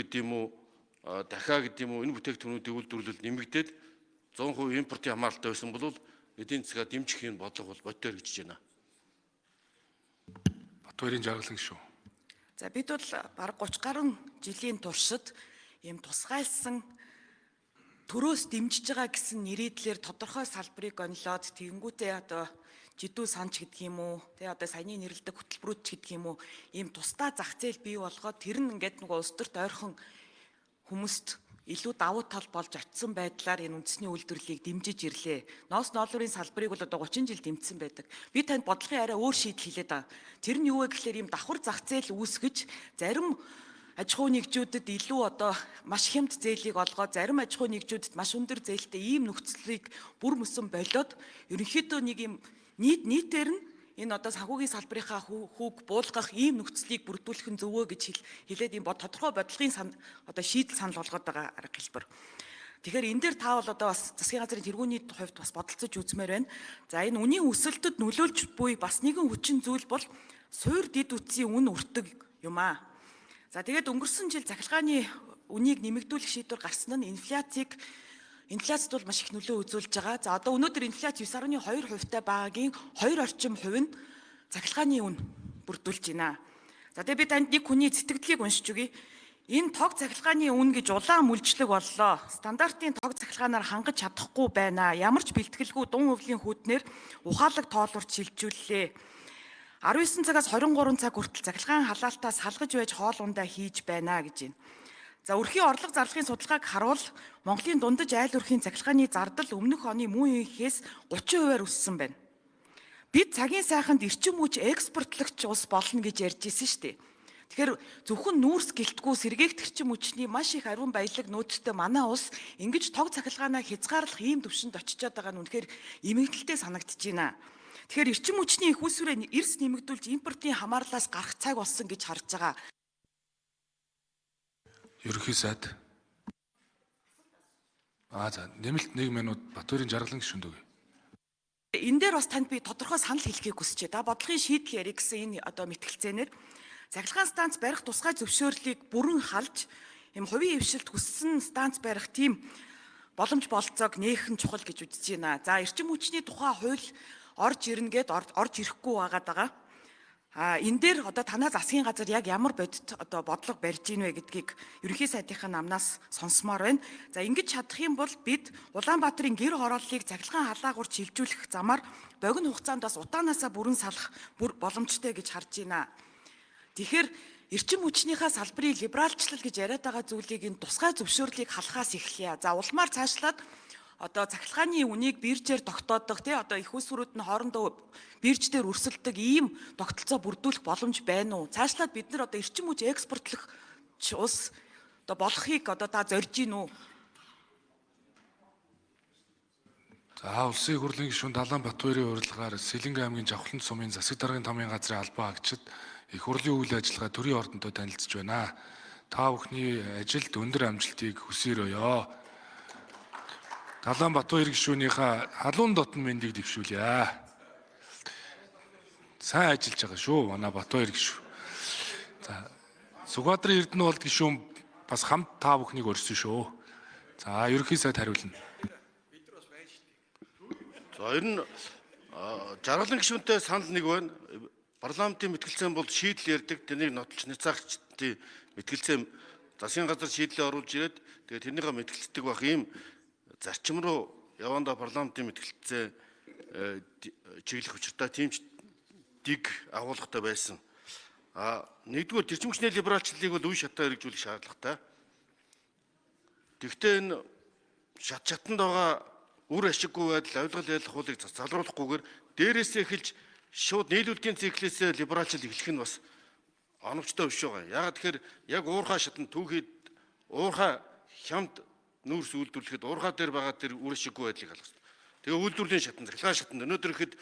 гэдэг юм уу, дахиа гэдэг юм уу, энэ бүтээгдэхүүнүүдийн үйлдвэрлэл нэмэгдээд 100% импортын хамааралтай байсан бол эдийн засгаа дэмжих юм бодлого бол бодитоор хэрэгжиж байна. Батбаярын жаргалан гишүүн. За, бид бол бараг 30 гаруй жилийн туршид ийм тусгайлсан төрөөс дэмжиж байгаа гэсэн нэрийдлэр тодорхой салбарыг онилоод тэгэнгүүтээ одоо жидүү санч гэдэг юм уу, тэ одоо саяны нэрлэдэг хөтөлбөрүүд ч гэдэг юм уу, ийм тусдаа зах зээл бий болгоод тэр нь ингээд нөгөө улс төрт ойрхон хүмүүст илүү давуу тал болж очисон байдлаар энэ үндэсний үйлдвэрлэлийг дэмжиж ирлээ. Ноос ноолуурын салбарыг бол одоо 30 жил дэмжсэн байдаг. Би танд бодлогын арай өөр шийдэл хэлээд байгаа. Тэр нь юу вэ гэхлээр ийм давхар зах зээл үүсгэж зарим аж ахуй нэгжүүдэд илүү одоо маш хямд зээлийг олгоод зарим аж ахуй нэгжүүдэд маш өндөр зээлтэй ийм нөхцөлийг бүр мөсөн болиод ерөнхийдөө нэг юм нийтээр нь энэ одоо санхүүгийн салбарынхаа хүүг буулгах ийм нөхцөлийг бүрдүүлэх нь зөвөө гэж хэлээд ийм тодорхой бодлогын одоо шийдэл санал болгоод байгаа арга хэлбэр. Тэгэхээр энэ дээр та бол одоо бас засгийн газрын тэргүүний хувьд бас бодолцож үзмээр байна. За, энэ үнийн өсөлтөд нөлөөлж буй бас нэгэн хүчин зүйл бол суур дэд үтсийн үн өртөг юм аа. За, тэгээд өнгөрсөн жил цахилгааны үнийг нэмэгдүүлэх шийдвэр гарсан нь инфляцид бол маш их нөлөө үзүүлж байгаа. За, одоо өнөөдөр инфляц 9.2 хувьтай байгаагийн 2 орчим хувь нь цахилгааны үн бүрдүүлж байна. За, тэгээд би танд нэг хүний сэтгэгдлийг уншиж өгье. Энэ тог цахилгааны үн гэж улаан мүлжлэг боллоо. Стандартын тог цахилгаанаар хангаж чадахгүй байна. Ямар ч бэлтгэлгүй дун өвлийн хүүднэр ухаалаг тоолуурт шилжүүллээ. 19 цагаас 23 цаг хүртэл цахилгаан халаалтаа салгаж байж хоол ундаа хийж байна гэж байна. За, өрхийн орлого зарлахын судалгааг харуул Монголын дундаж айл өрхийн цахилгааны зардал өмнөх оны мөн үеийнхээс 30%-аар өссөн байна. Бид цагийн сайханд эрчим хүч экспортлогч улс болно гэж ярьж ирсэн шүү дээ. Тэгэхээр зөвхөн нүүрс гэлтгүү сэргээгт эрчим хүчний маш их ариун баялаг нөөцтэй манай улс ингэж тог цахилгаанаа хязгаарлах ийм төвшөнд очичоод байгаа нь үнэхээр эмгэнэлтэй санагдаж байна. Тэгэхээр эрчим хүчний их усүрээ эрс нэмэгдүүлж импортын хамаарлаас гарах цаг болсон гэж харж байгаа. Ерөнхий сайд. За, нэмэлт 1 минут Батбаярын жаргалан гишүүнд өгье. Энэ дээр бас танд би тодорхой санал хэлэхийг хүсэж байна. Бодлогын шийдэл ярих гэсэн энэ одоо мэтгэлцээнээр цахилгаан станц барих тусгай зөвшөөрлийг бүрэн халж юм хувийн хвшилт хүссэн станц барих тийм боломж болцоог нээх нь чухал гэж үзэж байна. За, эрчим хүчний тухай хууль орж ирнэ гэд орж ирэхгүй байгаад байгаа. А энэ дээр одоо танаа засгийн газар яг ямар бодит одоо бодлого барьж ийн вэ гэдгийг ерөнхий сайдынхаа намнаас сонсомоор байна. За, ингэж чадах юм бол бид Улаанбаатарын гэр хорооллыг цахилгаан халаагуур шилжүүлэх замаар богино хугацаанд бас утаанаасаа бүрэн салах бүр боломжтой гэж харж байна. Тэгэхээр эрчим хүчнийхээ салбарыг либералчлал гэж яриад байгаа зүйлийг энэ тусгай зөвшөөрлийг халахаас эхлэе. За, улмаар цаашлаад одоо цахилгааны үнийг биржээр тогтоодох тий одоо их усрүүд нь хоорондоо бирж дээр өрсөлдөг ийм тогтолцоо бүрдүүлэх боломж байна уу? Цаашлаад бид нар одоо эрчим хүч экспортлох улс одоо болохыг одоо та зорж гин үү? За, Улсын их хурлын гишүүн Далайн Батбаярын урилгаар Сэлэнгэ аймгийн Жавхлан сумын засаг даргын томьёон газрын албан хаагчид их хурлын үйл ажиллагаа төрийн ордонтой танилцж байна. Та бүхний ажилд өндөр амжилтыг хүсье. Далайн Батбаяр гишүүнийхээ халуун дотн мэндийг дэвшүүлье. Сайн ажиллаж байгаа шүү манай Батбаяр гишүүн. За, Сүхбаатарын Эрдэнэ болд гишүүн бас хамт та бүхнийг өрсөн шүү. За, ерөнхий сайд хариулна. За, ер нь жаргалан гишүүнтэй санал нэг байна. Парламентын мэтгэлцээн бол шийдэл ярьдаг. Тэрнийг нотолж няцаагчдын мэтгэлцээн засгийн газар шийдлээ оруулж ирээд тэгээд тэрнийхээ мэтгэлцдэг байх ийм зарчим руу явандаа парламентын мэтгэлцээ чиглэх учиртай тийм ч дэг агуулгатай байсан. А нэгдүгээр эрчим хүчний либералчлалыг бол үе шатаа хэрэгжүүлэх шаардлагатай. Тэгэхдээ энэ шат шатанд байгаа үр ашиггүй байдал авилгал ялах хуулийг залруулахгүйгээр дээрээсээ эхэлж шууд нийлүүлэлтийн циклээсээ либералчлал эхлэх нь бас оновчтой биш байгаа. Яагаад тэгэхээр яг уурхай шатанд түүхийд уурхай хямд нүүрс үйлдвэрлэхэд уурхай дээр байгаа тэр үр ашиггүй байдлыг алгах хэрэгтэй. Тэгээ үйлдвэрлэлийн шатанд, цахилгаан шатанд өнөөдөр ихэд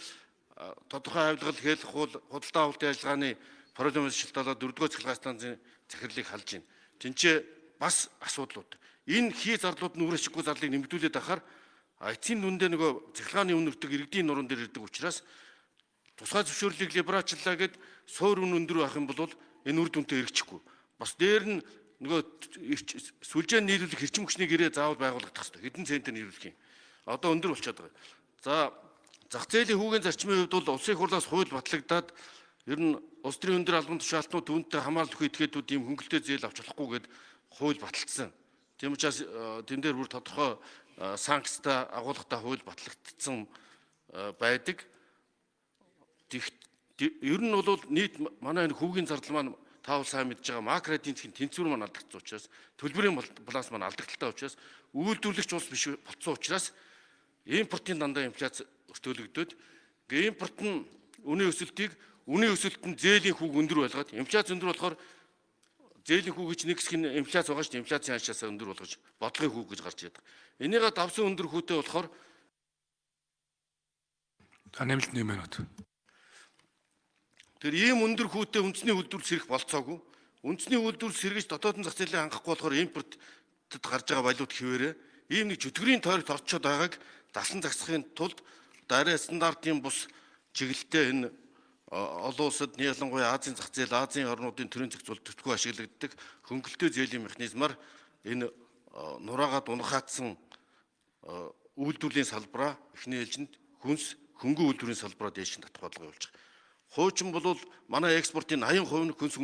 тодорхой авилгал хэлэх хууль, худалдаа авалтын ажиллагааны проблемээс шалтгаалаад дөрөвдүгээр цахилгаан станцын захирлыг халж байна. Тинчээ бас асуудлууд. Энэ хий зарлууд нь үр ашиггүй зарлыг нэмэгдүүлээд байхаар эцсийн дүндээ нөгөө цахилгааны үн өртөг иргэдийн нуруунд дээр ирдэг учраас тусгай зөвшөөрлийг либералчлаа гэд суур үн өндөр байх юм бол энэ үр дүнтэй хэрэгжихгүй. Бас дээр нь нөгөө сүлжээ нийлүүлэх эрчим хүчний гэрээ заавал байгуулагдах хэрэгтэй. Хэдэн центр нийлүүлэх юм. Одоо өндөр болчиход байгаа. За, зах зээлийн хүүгийн зарчмын хувьд бол улсын хурлаас хууль батлагдаад ер нь улс төрийн өндөр албан тушаалтнууд түүнтэй хамаарал этгээдүүд ийм хөнгөлтэй зээл авч болохгүй гэд хууль баталдсан. Тийм учраас тэн дээр бүр тодорхой санкцтай агуулгатай хууль батлагдсан байдаг. Ер нь бол нийт манай энэ хүүгийн зардал маань та бол сайн мэдж байгаа макро эдийн засгийн тэнцвэр маань алдагдсан учраас, төлбөрийн баланс маань алдагдaltaй учраас, үйлдвэрлэгч улс биш болцсон учраас импортын дандаа инфляц өртөөлөгдөөд, ингээ импорт нь үнийн өсөлтийг, үнийн өсөлт нь зээлийн хүүг өндөр болгоод, инфляц өндөр болохоор зээлийн хүүг чинь нэг хэсэг нь инфляц байгаа шүү дээ. Инфляцийн ханшаасаа өндөр болгож бодлогын хүүг гэж гарч ирдэг. Энийгээ давсан өндөр хүүтэй болохоор За, нэмэлт 1 минут. Тэр ийм өндөр хүүтэй үндэсний үйлдвэрлэл сэрэх болцоогүй. Үндэсний үйлдвэрлэл сэргэж дотоодын зах зээлээ хангахгүй болохоор импорттод гарч байгаа валют хэвээрээ ийм нэг чөтгөрийн тойрогт орчод байгааг дасан зогсохын тулд дараа стандартын бус чиглэлтэй энэ олон улсад, ялангуяа Азийн зах зээл, Азийн орнуудын төрийн зохицуулалт төтгөө ашиглагддаг хөнгөлөлтөө зээлийн механизмаар энэ нураагаад унахаацсан үйлдвэрлэлийн салбараа эхний ээлжинд хүнс хөнгөн үйлдвэрийн салбараа дээш нь татах бодлого явуулж байгаа. Хуучин бол манай экспортын 80% нь хүнс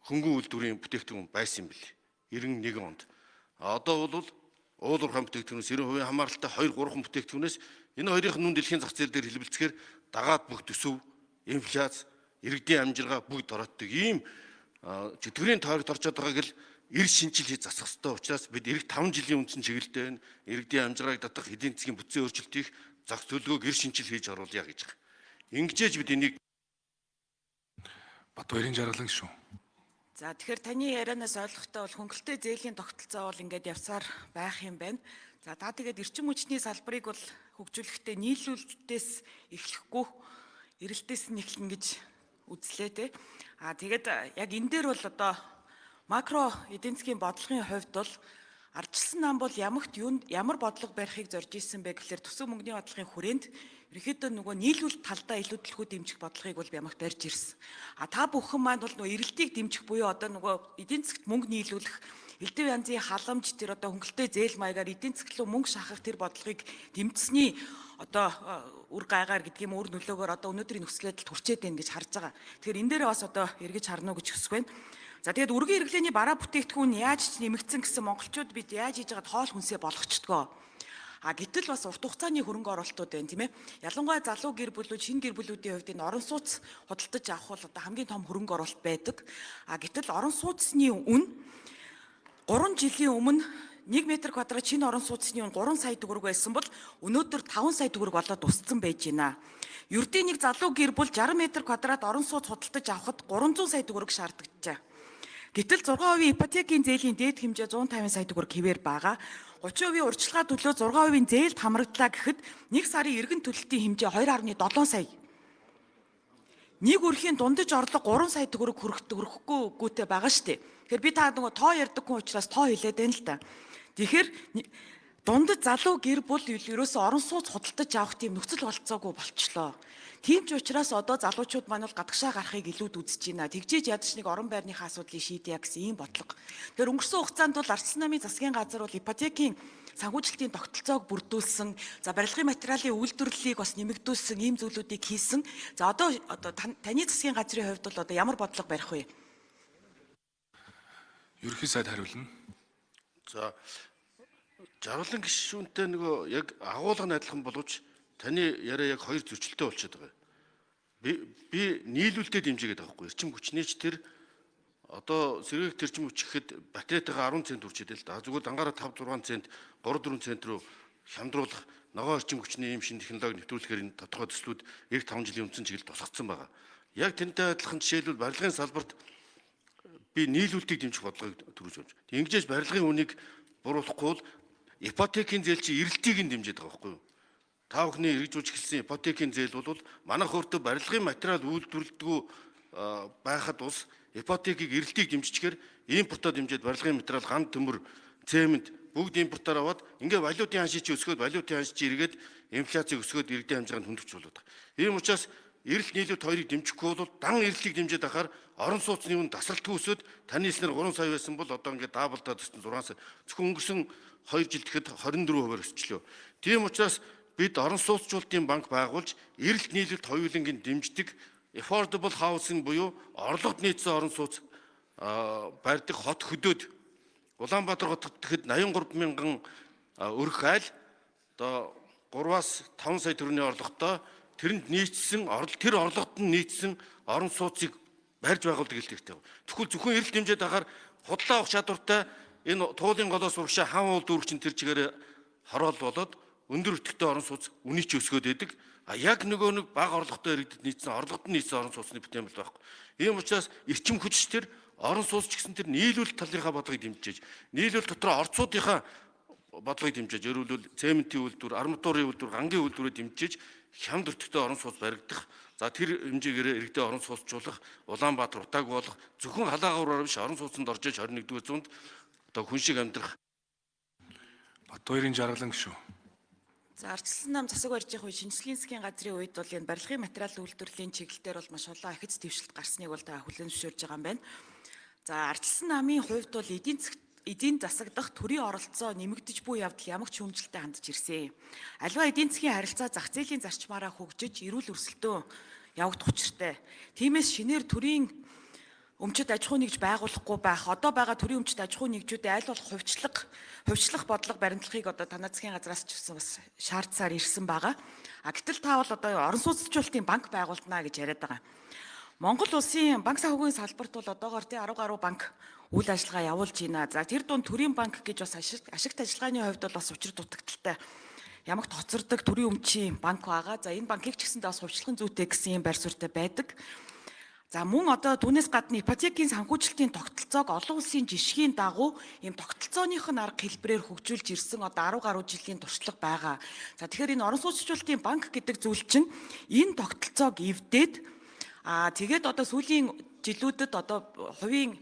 хөнгөн үйлдвэрийн бүтээгдэхүүн байсан юм билээ. 91 онд. А одоо бол уул уурхайн бүтээгдэхүүнээс 90% хамааралтай 2 3 бүтээгдэхүүнээс энэ хоёрын нүн дэлхийн зах зээл дээр хэлбэлцэхээр дагаад бүх төсөв, инфляц, иргэдийн амжиргаа бүгд орооддаг. Ийм чөтгөрийн тойрогт орчод байгааг л эр шинжил хийж засах ёстой учраас бид эх 5 жилийн үндсэн чиглэлтэй байна. Иргэдийн амжиргааг татах, эдийн засгийн бүтцийн өөрчлөлт хийх зохис төлөвлөгөөг эр шинжил хийж оруулъя гэж байгаа. Ингэжээж бид энийг Батбаярын жаргалан гишүүн. За, тэгэхээр таны ярианаас ойлгохтой бол хөнгөлөлттэй зээлийн тогтолцоо бол ингээд явсаар байх юм байна. За, та тэгээд эрчим хүчний салбарыг бол хөгжүүлэхдээ нийлүүлэлтээс эхлэхгүй, эрэлтээс нь эхлэнэ гэж үзлээ те. А тэгээд яг энэ дээр бол одоо макро эдийн засгийн бодлогын хувьд бол ардчилсан нам бол ямагт юунд ямар бодлого барихыг зорж исэн бэ гэхлээр төсөв мөнгөний бодлогын хүрээнд ерөнхийдөө нөгөө нийлүүлэлт талдаа илүү төлхөө дэмжих бодлогыг бол ямагт барьж ирсэн. А та бүхэн маань бол нөгөө эрэлтийг дэмжих буюу одоо нөгөө эдийн засгт мөнгө нийлүүлэх, элдв янзын халамж, тэр одоо хөнгөлөлттэй зээл маягаар эдийн засаг руу мөнгө шахах тэр бодлогыг дэмжсэний одоо үр гайгаар гэдэг юм, үр нөлөөгөөр одоо өнөөдрийн нөхцөл байдалд хүрчээд байна гэж харж байгаа. Тэгэхээр энэ дээр бас одоо эргэж харна уу гэж хүсэж байна. За, тэгээд өргөн хэрэглээний бараа бүтээгдэхүүн яаж ч нэмэгдсэн гэсэн монголчууд бид яаж хийж байгаад хоол хүнсээ болгочдгоо. А гэтэл бас урт хугацааны хөрөнгө оруулалтууд байна, тийм ээ. Ялангуяа залуу гэр бүлүүд, шинэ гэр бүлүүдийн хувьд энэ орон сууц худалдаж авах бол одоо хамгийн том хөрөнгө оруулалт байдаг. А гэтэл орон сууцны үн 3 жилийн өмнө 1 м квадрат шинэ орон сууцны үн 3 сая төгрөг байсан бол өнөөдөр 5 сая төгрөг болоод өссөн байж байна. Ердийн нэг залуу гэр бүл 60 м квадрат орон сууц худалдаж авахад 300 сая төгрөг шаардлагатай. Гэтэл 6% ипотекийн зээлийн дээд хэмжээ 150 сая төгрөг хэвээр байгаа. 30% урьдчилгаа төлөө 6% зээлд хамрагдлаа гэхэд нэг сарын эргэн төлөлтийн хэмжээ 2.7 сая. Нэг өрхийн дундаж орлого 3 сая төгрөг хүрэхгүй гүйтэй байгаа шүү дээ. Тэгэхээр би та нөгөө тоо ярьдаг хүн учраас тоо хэлээд байна л да. Тэгэхээр дундаж залуу гэр бүл ерөөсөө орон сууц худалдаж авах тийм нөхцөл болцоогүй болчлоо. Тийм ч учраас одоо залуучууд маань бол гадагшаа гарахыг илүүд үзэж байна. Тэгжээж ядаж нэг орон байрныхаа асуудлыг шийдье гэсэн ийм бодлого. Тэгэхээр өнгөрсөн хугацаанд бол Арслан намын засгийн газар бол ипотекийн санхүүжилтийн тогтолцоог бүрдүүлсэн, за, барилгын материалын үйлдвэрлэлийг бас нэмэгдүүлсэн ийм зүйлүүдийг хийсэн. За, одоо таны засгийн газрын хувьд бол одоо ямар бодлого барих вэ? Ерөнхий сайд хариулна. За, жаргалан гишүүнтэй нөгөө яг агуулга нь адилхан боловч таны яриа яг хоёр зөрчилтэй болчиход байгаа. Би нийлүүлэлтэд дэмжигээд байгаа байхгүй. Эрчим хүчний ч тэр одоо сэргээх тэрчим хүч гэхэд батарейтайгаа 10 цент үрчээд л да. Зүгээр дангаараа 5 6 цент, 3 4 цент рүү хямдруулах ногоон эрчим хүчний ийм шинэ технологи нэвтрүүлэхээр энэ тодорхой төслүүд эх 5 жилийн үндсэн чиглэлд тусгацсан байгаа. Яг тэнтэй адилхан жишээлбэл барилгын салбарт би нийлүүлэлтийг дэмжих бодлогыг төрүүлж явж. Ингэжээж барилгын үнийг буруулахгүй бол ипотекийн зээл чи эрэлтийг нь дэмжиж байгаа байхгүй юу? Та бүхний хэрэгжүүлж эхэлсэн ипотекийн зээл бол манайх өөртөө барилгын материал үйлдвэрлэдэггүй байхад ус ипотекийг эрэлтийг дэмжчихээр импортоо дэмжиж барилгын материал, ган төмөр, цемент бүгд импортоор аваад ингээ валютын ханшийг чи өсгөөд, валютын ханш чи эргээд инфляцийг өсгөөд иргэдийн амжиргаанд хөндөгч болоод байгаа. Ийм учраас Эрэлт нийлүүлэлт хоёрыг дэмжихгүй бол дан эрэлтийг дэмжиж ахаар орон сууцны үн тасралтгүй өсөөд таны хэлснээр 3 сая байсан бол одоо ингээд даблдаад өссөн 6 сая. Зөвхөн өнгөрсөн 2 жил тэгэхэд 24%-аар өсчлөө. Тийм учраас бид орон сууцчлалтын банк байгуулж эрэлт нийлүүлэлт хоёулангийг дэмждэг affordable housing буюу орлогод нийцсэн орон сууц барьдаг хот хөдөөд Улаанбаатар хотод тэгэхэд 83 мянган өрх айл одоо 3-аас 5 сая төгрөгийн орлоготой тэрэнд нийцсэн тэр орлогод нь нийцсэн орон сууцыг барьж байгуулдаг хэрэгтэй. Тэгвэл зөвхөн эрэлт дэмжиж ахаар худлаа авах чадвартай энэ туулын голоос урагшаа хаан уул дүүрэг чинь тэр чигээр хороол болоод өндөр өтөгтэй орон сууц үний ч өсгөөд байдаг. А яг нөгөө нэг бага орлоготой иргэдэд нийцсэн орлогод нь нийцсэн орон сууцны бүтээмэл байхгүй. Ийм учраас эрчим хүч тэр орон сууц ч гэсэн тэр нийлүүлэлт талынхаа бодлогыг дэмжиж, нийлүүлэлт дотроо орцуудынхаа бодлогыг дэмжиж, өөрөлдвөл цементийн үйлдвэр, арматурын үйлдвэр, гангийн үйлдвэрийг дэмжиж хямд өртөгтэй орон сууц баригдах. За тэр хэмжээгээр иргэдээ орон сууцжуулах, Улаанбаатар утаагүй болох, зөвхөн халаагаар биш орон сууцнд орж иж 21-р зуунд одоо хүн шиг амьдрах. Батбаярын жаргалан гишүүн. За ардчилсан нам засаг барьж явах үе шинжлэлийн засгийн газрын үед бол энэ барилгын материал үйлдвэрлэлийн чиглэл дээр бол маш олон ахиц дэвшилт гарсныг бол та хүлээн зөвшөөрж байгаа юм байна. За ардчилсан намын хувьд бол эдийн засаг дахь төрийн оролцоо нэмэгдэж буй явдал ямар ч шүүмжлэлтэй хандж ирсэн. Аливаа эдийн засгийн харилцаа зах зээлийн зарчмаараа хөгжиж, эрүүл өрсөлдөөн явагдах учиртай. Тиймээс шинээр төрийн өмчит аж ахуй нэгж байгуулахгүй байх, одоо байгаа төрийн өмчит аж ахуй нэгжүүдийн аль болох хувьчлах бодлого баримтлахыг одоо танай засгийн газраас ч гэсэн бас шаардсаар ирсэн байгаа. А гэтэл та бол одоо орон сууцчлалтын банк байгуулнаа гэж яриад байгаа. Монгол улсын банк санхүүгийн салбарт бол одоогоор тий 10 гаруй банк үйл ажиллагаа явуулж байна. За тэр дунд төрийн банк гэж бас ашигт ажиллагааны хувьд бол бас учир дутагдaltaй ямагт хоцордог төрийн өмчийн банк байгаа. За энэ банкыг ч гэсэндээ бас хувьчлахын зүйтэй гэсэн юм байр суурьтай байдаг. За мөн одоо түүнээс гадна ипотекийн санхүүжилтийн тогтолцоог олон улсын жишгийн дагуу ийм тогтолцооных нь арга хэлбэрээр хөгжүүлж ирсэн одоо 10 гаруй жилийн туршлага байгаа. За тэгэхээр энэ орон сууцчлалтын банк гэдэг зүйл чинь энэ тогтолцоог эвдээд тэгээд одоо сүүлийн жилүүдэд одоо хувийн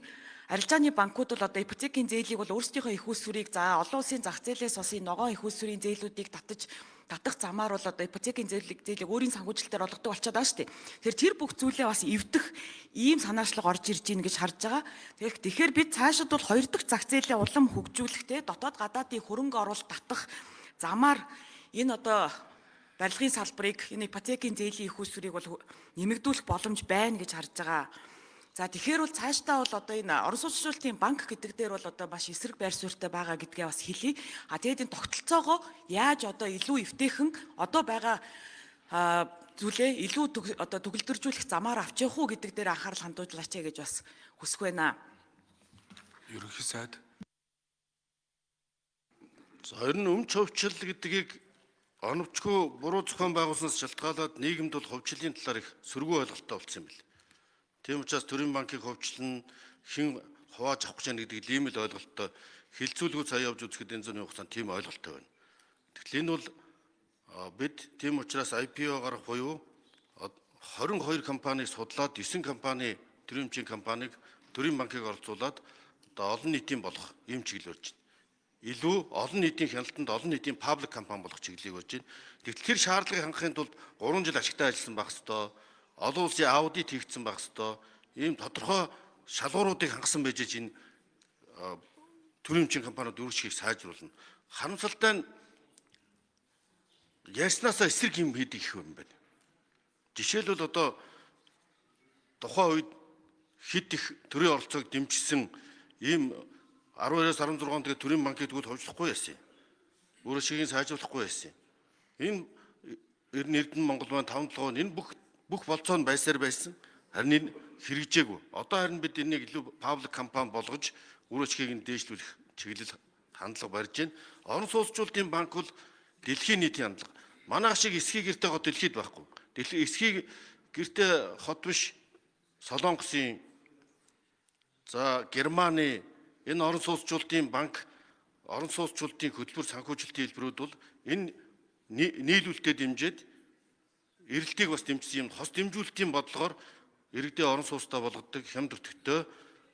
арилжааны банкуд бол одоо ипотекийн зээлийг бол өөрсдийнхөө их усүрийг за олон улсын зах зээлээс бас энэ ногоон их усүрийн зээлүүдийг татах замаар бол одоо ипотекийн зээлийг өөрийн санхүүжилтээр олгодог болчиход байгаа шүү дээ. Тэгэхээр тэр бүх зүйлээ бас эвдэх ийм санаачлаг орж ирж байна гэж харж байгаа. Тэгэхээр бид цаашид бол хоёр дахь зах зээлээ улам хөгжүүлэхтэй дотоод гадаадын хөрөнгө оруулалт татах замаар энэ одоо барилгын салбарыг энэ ипотекийн зээлийн их усүрийг бол нэмэгдүүлэх боломж байна гэж харж байгаа. За тэгэхээр бол цаашдаа бол одоо энэ орон сууцчлалтын банк гэдэг дээр бол одоо маш эсрэг байр суурьтай байгаа гэдгээ бас хэлье. А тэгээд энэ тогтолцоогоо яаж одоо илүү эвтэйхэн одоо байгаа зүйлээ илүү одоо төгөлдржүүлэх замаар авч явах уу гэдэг дээр анхаарал хандуулаач гэж бас хүсэх байна. Ерөнхий сайд. За ер нь өмч хувьчил гэдгийг оновчгүй буруу зохион байгуулсанаас шалтгаалаад нийгэмд бол хувьчлалын талаар их сөргөө ойлголттой болсон юм бэл. Тийм учраас төрийн банкыг хувьчлан хэн хувааж авах гэж байна гэдэг ийм л ойлголттой хилцүүлгүү цаа явж үзэхэд энэ зуны хугацаанд тийм ойлголттой байна. Тэгэхээр энэ бол бид тийм учраас IPO гаргах буюу 22 компанийг судлаад 9 компани төрийн өмчийн компанийг төрийн банкыг оролцуулаад одоо олон нийтийн болох ийм чиглэл барьж байна. Илүү олон нийтийн хяналтанд олон нийтийн паблик компани болох чиглэлийг барьж байна. Тэгтэл тэр шаардлагыг хангахын тулд 3 жил ашигтай ажилласан байх ёстой. Олон улсын аудит хийгдсэн байх ёстой. Ийм тодорхой шалгууруудыг хангасан байж энэ төрийн өмчийн компаниуд үүсгэхийг сайжруулна. Харамсалтай нь ярьснаасаа эсрэг юм хийдэг их юм байна. Жишээлбэл одоо тухайн үед хэд их төрийн оролцоог дэмжсэн ийм 12-оос 16 онд тэгээ төрийн банкыг тэгвэл ховжлохгүй байсан юм. Өөрөө шигийн сайжруулахгүй байсан юм. Энэ Эрдэнэ Монгол маань 5 7 энэ бүх болцоо нь байсаар байсан. Харин энэ хэрэгжээгүй. Одоо харин бид энийг илүү паблик компани болгож өөрөө шигийг нь дээшлүүлэх чиглэл хандлага барьж байна. Орон сууцчлалтын банк бол дэлхийн нийтийн хандлага. Манайх шиг эсхий гэртэй хот дэлхийд байхгүй. Дэлхий эсхий гэртэй хот биш. Солонгосын за Германы энэ орон сууцчлалтын банк орон сууцчлалтын хөтөлбөр санхүүжилтийн хэлбэрүүд бол энэ нийлүүлэлтэд дэмжиж эрэлтийг бас дэмжсэн юм хос дэмжүүлэлтийн бодлогоор иргэдийн орон сууцтай болгодог хямд өртөгтэй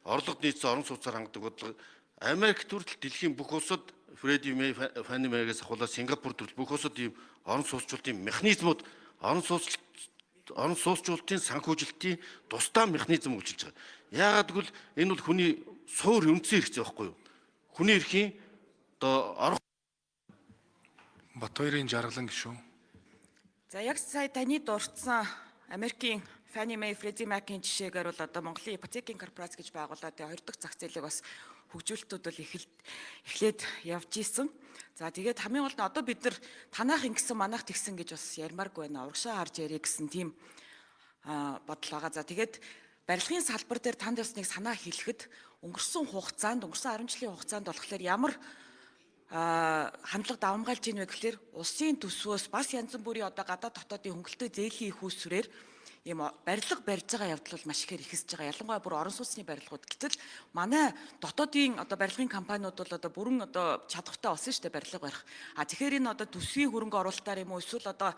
орлогод нийцсэн орон сууцаар хангадаг бодлого Америкт хүртэл дэлхийн бүх улсад Фредди Мэй, Фанни Мэйгээс ахуулаад Сингапур хүртэл бүх улсад ийм орон сууцчлалтын механизмууд орон сууцлалт орон сууцчлалтын санхүүжилтийн тусдаа механизм үйлчилж байгаа. Яагаад гэвэл энэ бол хүний суур үндсэн эрх зүй байхгүй юу? Хүний эрхийн одоо орох Батбаярын жаргалан гишүүн. За яг сая таны дурдсан Америкийн Fannie Mae, Freddie Mac-ийн жишээгээр бол одоо Монголын ипотекийн корпорац гэж байгуулад тэгээ хоёр дахь зах зээлийг бас хөгжүүлэлтүүд бол эхлээд явж исэн. За тэгээд хамгийн гол нь одоо бид нар танаах ингэсэн манайх тэгсэн гэж бас ярмааргүй байна. Урагшаа харж ярих гэсэн тийм бодол байгаа. За тэгээд барилгын салбар дээр танд бас нэг санаа хэлэхэд өнгөрсөн хугацаанд өнгөрсөн 10 жилийн хугацаанд болохоор ямар хандлага давамгайлж ийн вэ гэхлээр улсын төсвөөс бас янз бүрийн одоо гадаад дотоодын хөнгөлөлтөй зээлийн их усрээр ийм барилга барьж байгаа явдал бол маш ихээр ихэсэж байгаа. Ялангуяа бүр орон сууцны барилгууд. Гэтэл манай дотоодын одоо барилгын компаниуд бол одоо бүрэн одоо чадвартай болсон шүү дээ барилга барих. А тэгэхээр энэ одоо төсвийн хөрөнгө оруулалтаар юм уу эсвэл одоо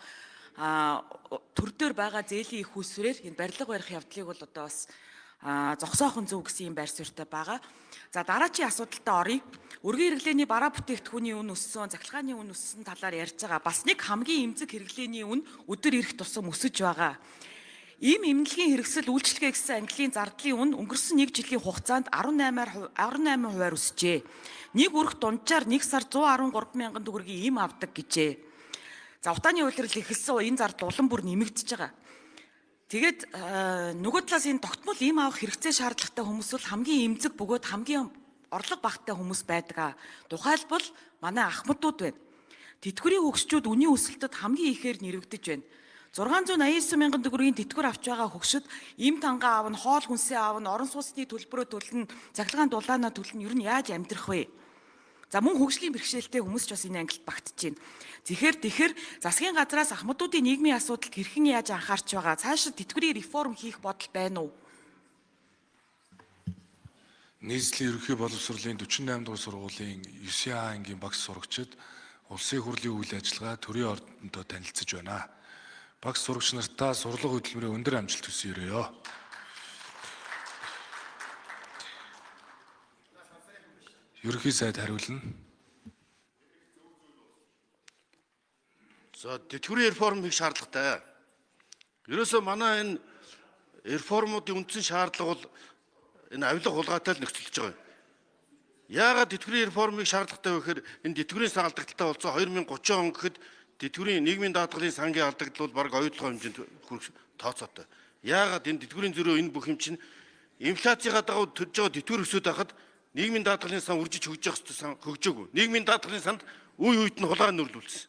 төр дээр байгаа зээлийн их усрээр энэ барилга барих явдлыг бол одоо бас зогсоохон зөв гэсэн юм байр суурьтай байгаа. За дараачийн асуудалтай оръё. Өргөн хэрэглээний бараа бүтээгдэхүүний үн өссөн, цахилгааны үн өссөн талаар ярьж байгаа. Бас нэг хамгийн эмзэг хэрэглээний үн өдөр ирэх тусам өсөж байгаа. Ийм эмнэлгийн хэрэгсэл үйлчилгээ гэсэн ангилын зардлын үн өнгөрсөн нэг жилийн хугацаанд 18-аар 18% өсжээ. Нэг өрх дунджаар нэг сар 113 мянган төгрөгийн им авдаг гэжээ. За утааны улирал эхэлсэн энэ зардал улам бүр нэмэгдэж байгаа. Тэгээд нөгөө талаас энэ тогтмол им авах хэрэгцээ шаардлагатай хүмүүс бол хамгийн эмзэг бөгөөд хамгийн орлого багатай хүмүүс байдаг. Тухайлбал манай ахмадууд байна. Тэтгэврийн хөгшчүүд үнийн өсөлтөд хамгийн ихээр нэрвэгдэж байна. 689 мянган төгрөгийн тэтгэвэр авч байгаа хөгшөд им тангаа аавна, хоол хүнсээ аавна, орон сууцны төлбөрөө төлнө, цахилгаан дулаанаа төлнө, ер нь яаж амьдрах вэ? За мөн хөгжлийн бэрхшээлтэй хүмүүс ч бас энэ ангилалд багтж байна. Тэгэхээр засгийн газраас ахмадуудын нийгмийн асуудалд хэрхэн яаж анхаарч байгаа, цаашид тэтгэврийн реформ хийх бодол байна уу? Нийслэлийн ерөнхий боловсролын 48 дугаар сургуулийн 9 А ангийн багш сурагчид улсын хурлын үйл ажиллагаа төрийн ордонтой танилцж байна. Багш сурагч нартаа сурлага хөдөлмөрийн өндөр амжилт хүсэн ерөөе. Ерөнхий сайд хариулна. За тэтгэврийн реформ хийх шаардлагатай. Ерөөсөө манай энэ реформуудын үндсэн шаардлага бол энэ авилга хулгайтай л нөхцөлдөж байгаа юм. Яагаад тэтгэврийн реформыг шаардлагатай вэ гэхээр энэ тэтгэврийн сан алдагдaltaй болсон 2030 он гэхэд тэтгэврийн нийгмийн даатгалын сангийн алдагдал бол бараг оюутлогын хэмжээнд хүрэх тооцоотой. Яагаад энэ тэтгэврийн зөрөө энэ бүх юм чинь инфляцийнхаа дагуу төрж байгаа тэтгэвэр өсөд байхад нийгмийн даатгалын сан үржиж хөгжих ёстой сан хөгжөөгүй. Нийгмийн даатгалын санд үе үед нь хулгай нүрлүүлсэн.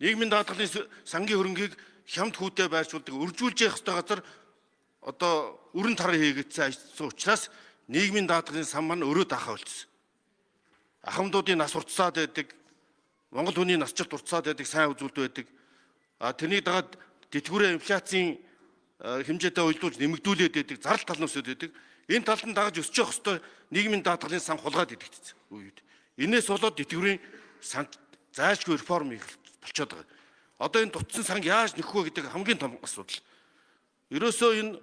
Нийгмийн даатгалын сангийн хөрөнгийг хямд хүүтэй байршуулдаг, өржүүлж явах ёстой газар одоо өрн таран хийгдсэн ажилласан учраас нийгмийн даатгалын сан маань өрөө даахаа болчихсон. Ахмадуудын нас уртсаад байдаг, Монгол хүний насжилт уртсаад байдаг, сайн үзүүлэлт байдаг. А тэрнийг дагаад тэтгэврээ инфляцийн хэмжээтэй уялдуулж нэмэгдүүлээд байдаг, зардал тал нь өсөд байдаг. Энэ талд нь дагаж өсөж явах ёстой нийгмийн даатгалын сан хулгайд идэгдсэн үе үед. Энээс болоод тэтгэврийн санд зайлшгүй реформ хийх болчиход байгаа. Одоо энэ дутсан санг яаж нөхөх вэ гэдэг хамгийн том асуудал. Ерөөсөө энэ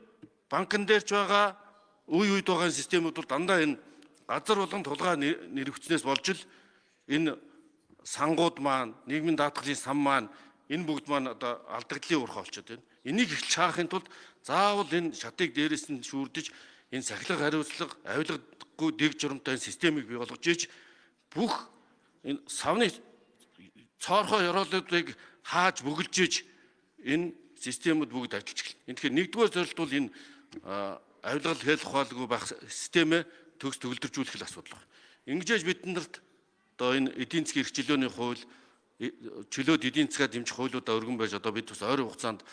банкн дээр ч байгаа үе үед байгаа системүүд бол дандаа энэ газар болгонд тулгай нэрвэгцнээс болж л энэ сангууд маань, нийгмийн даатгалын сан маань энэ бүгд маань одоо алдагдлын уурхай болчиход байна. Энийг эхэлж хаахын тулд заавал энэ шатыг дээрээс нь шүүрдэж энэ сахилга хариуцлага, авилгагүй дэг журамтай системийг бий болгож иж бүх энэ савны цоорхой ёроолуудыг хааж бөглөж иж энэ системүүд бүгд ажиллаж эхэлнэ. Тэгэхээр нэгдүгээр зорилт бол энэ авилгал хэл ухаалгүй байх системээ төгс төгөлдржүүлэх л асуудал байна. Ингэж бид нарт одоо энэ эдийн засгийн эрх чөлөөний хууль, чөлөөт эдийн засгаа дэмжих хуулиудаа өргөн байж одоо бид бас ойрын хугацаанд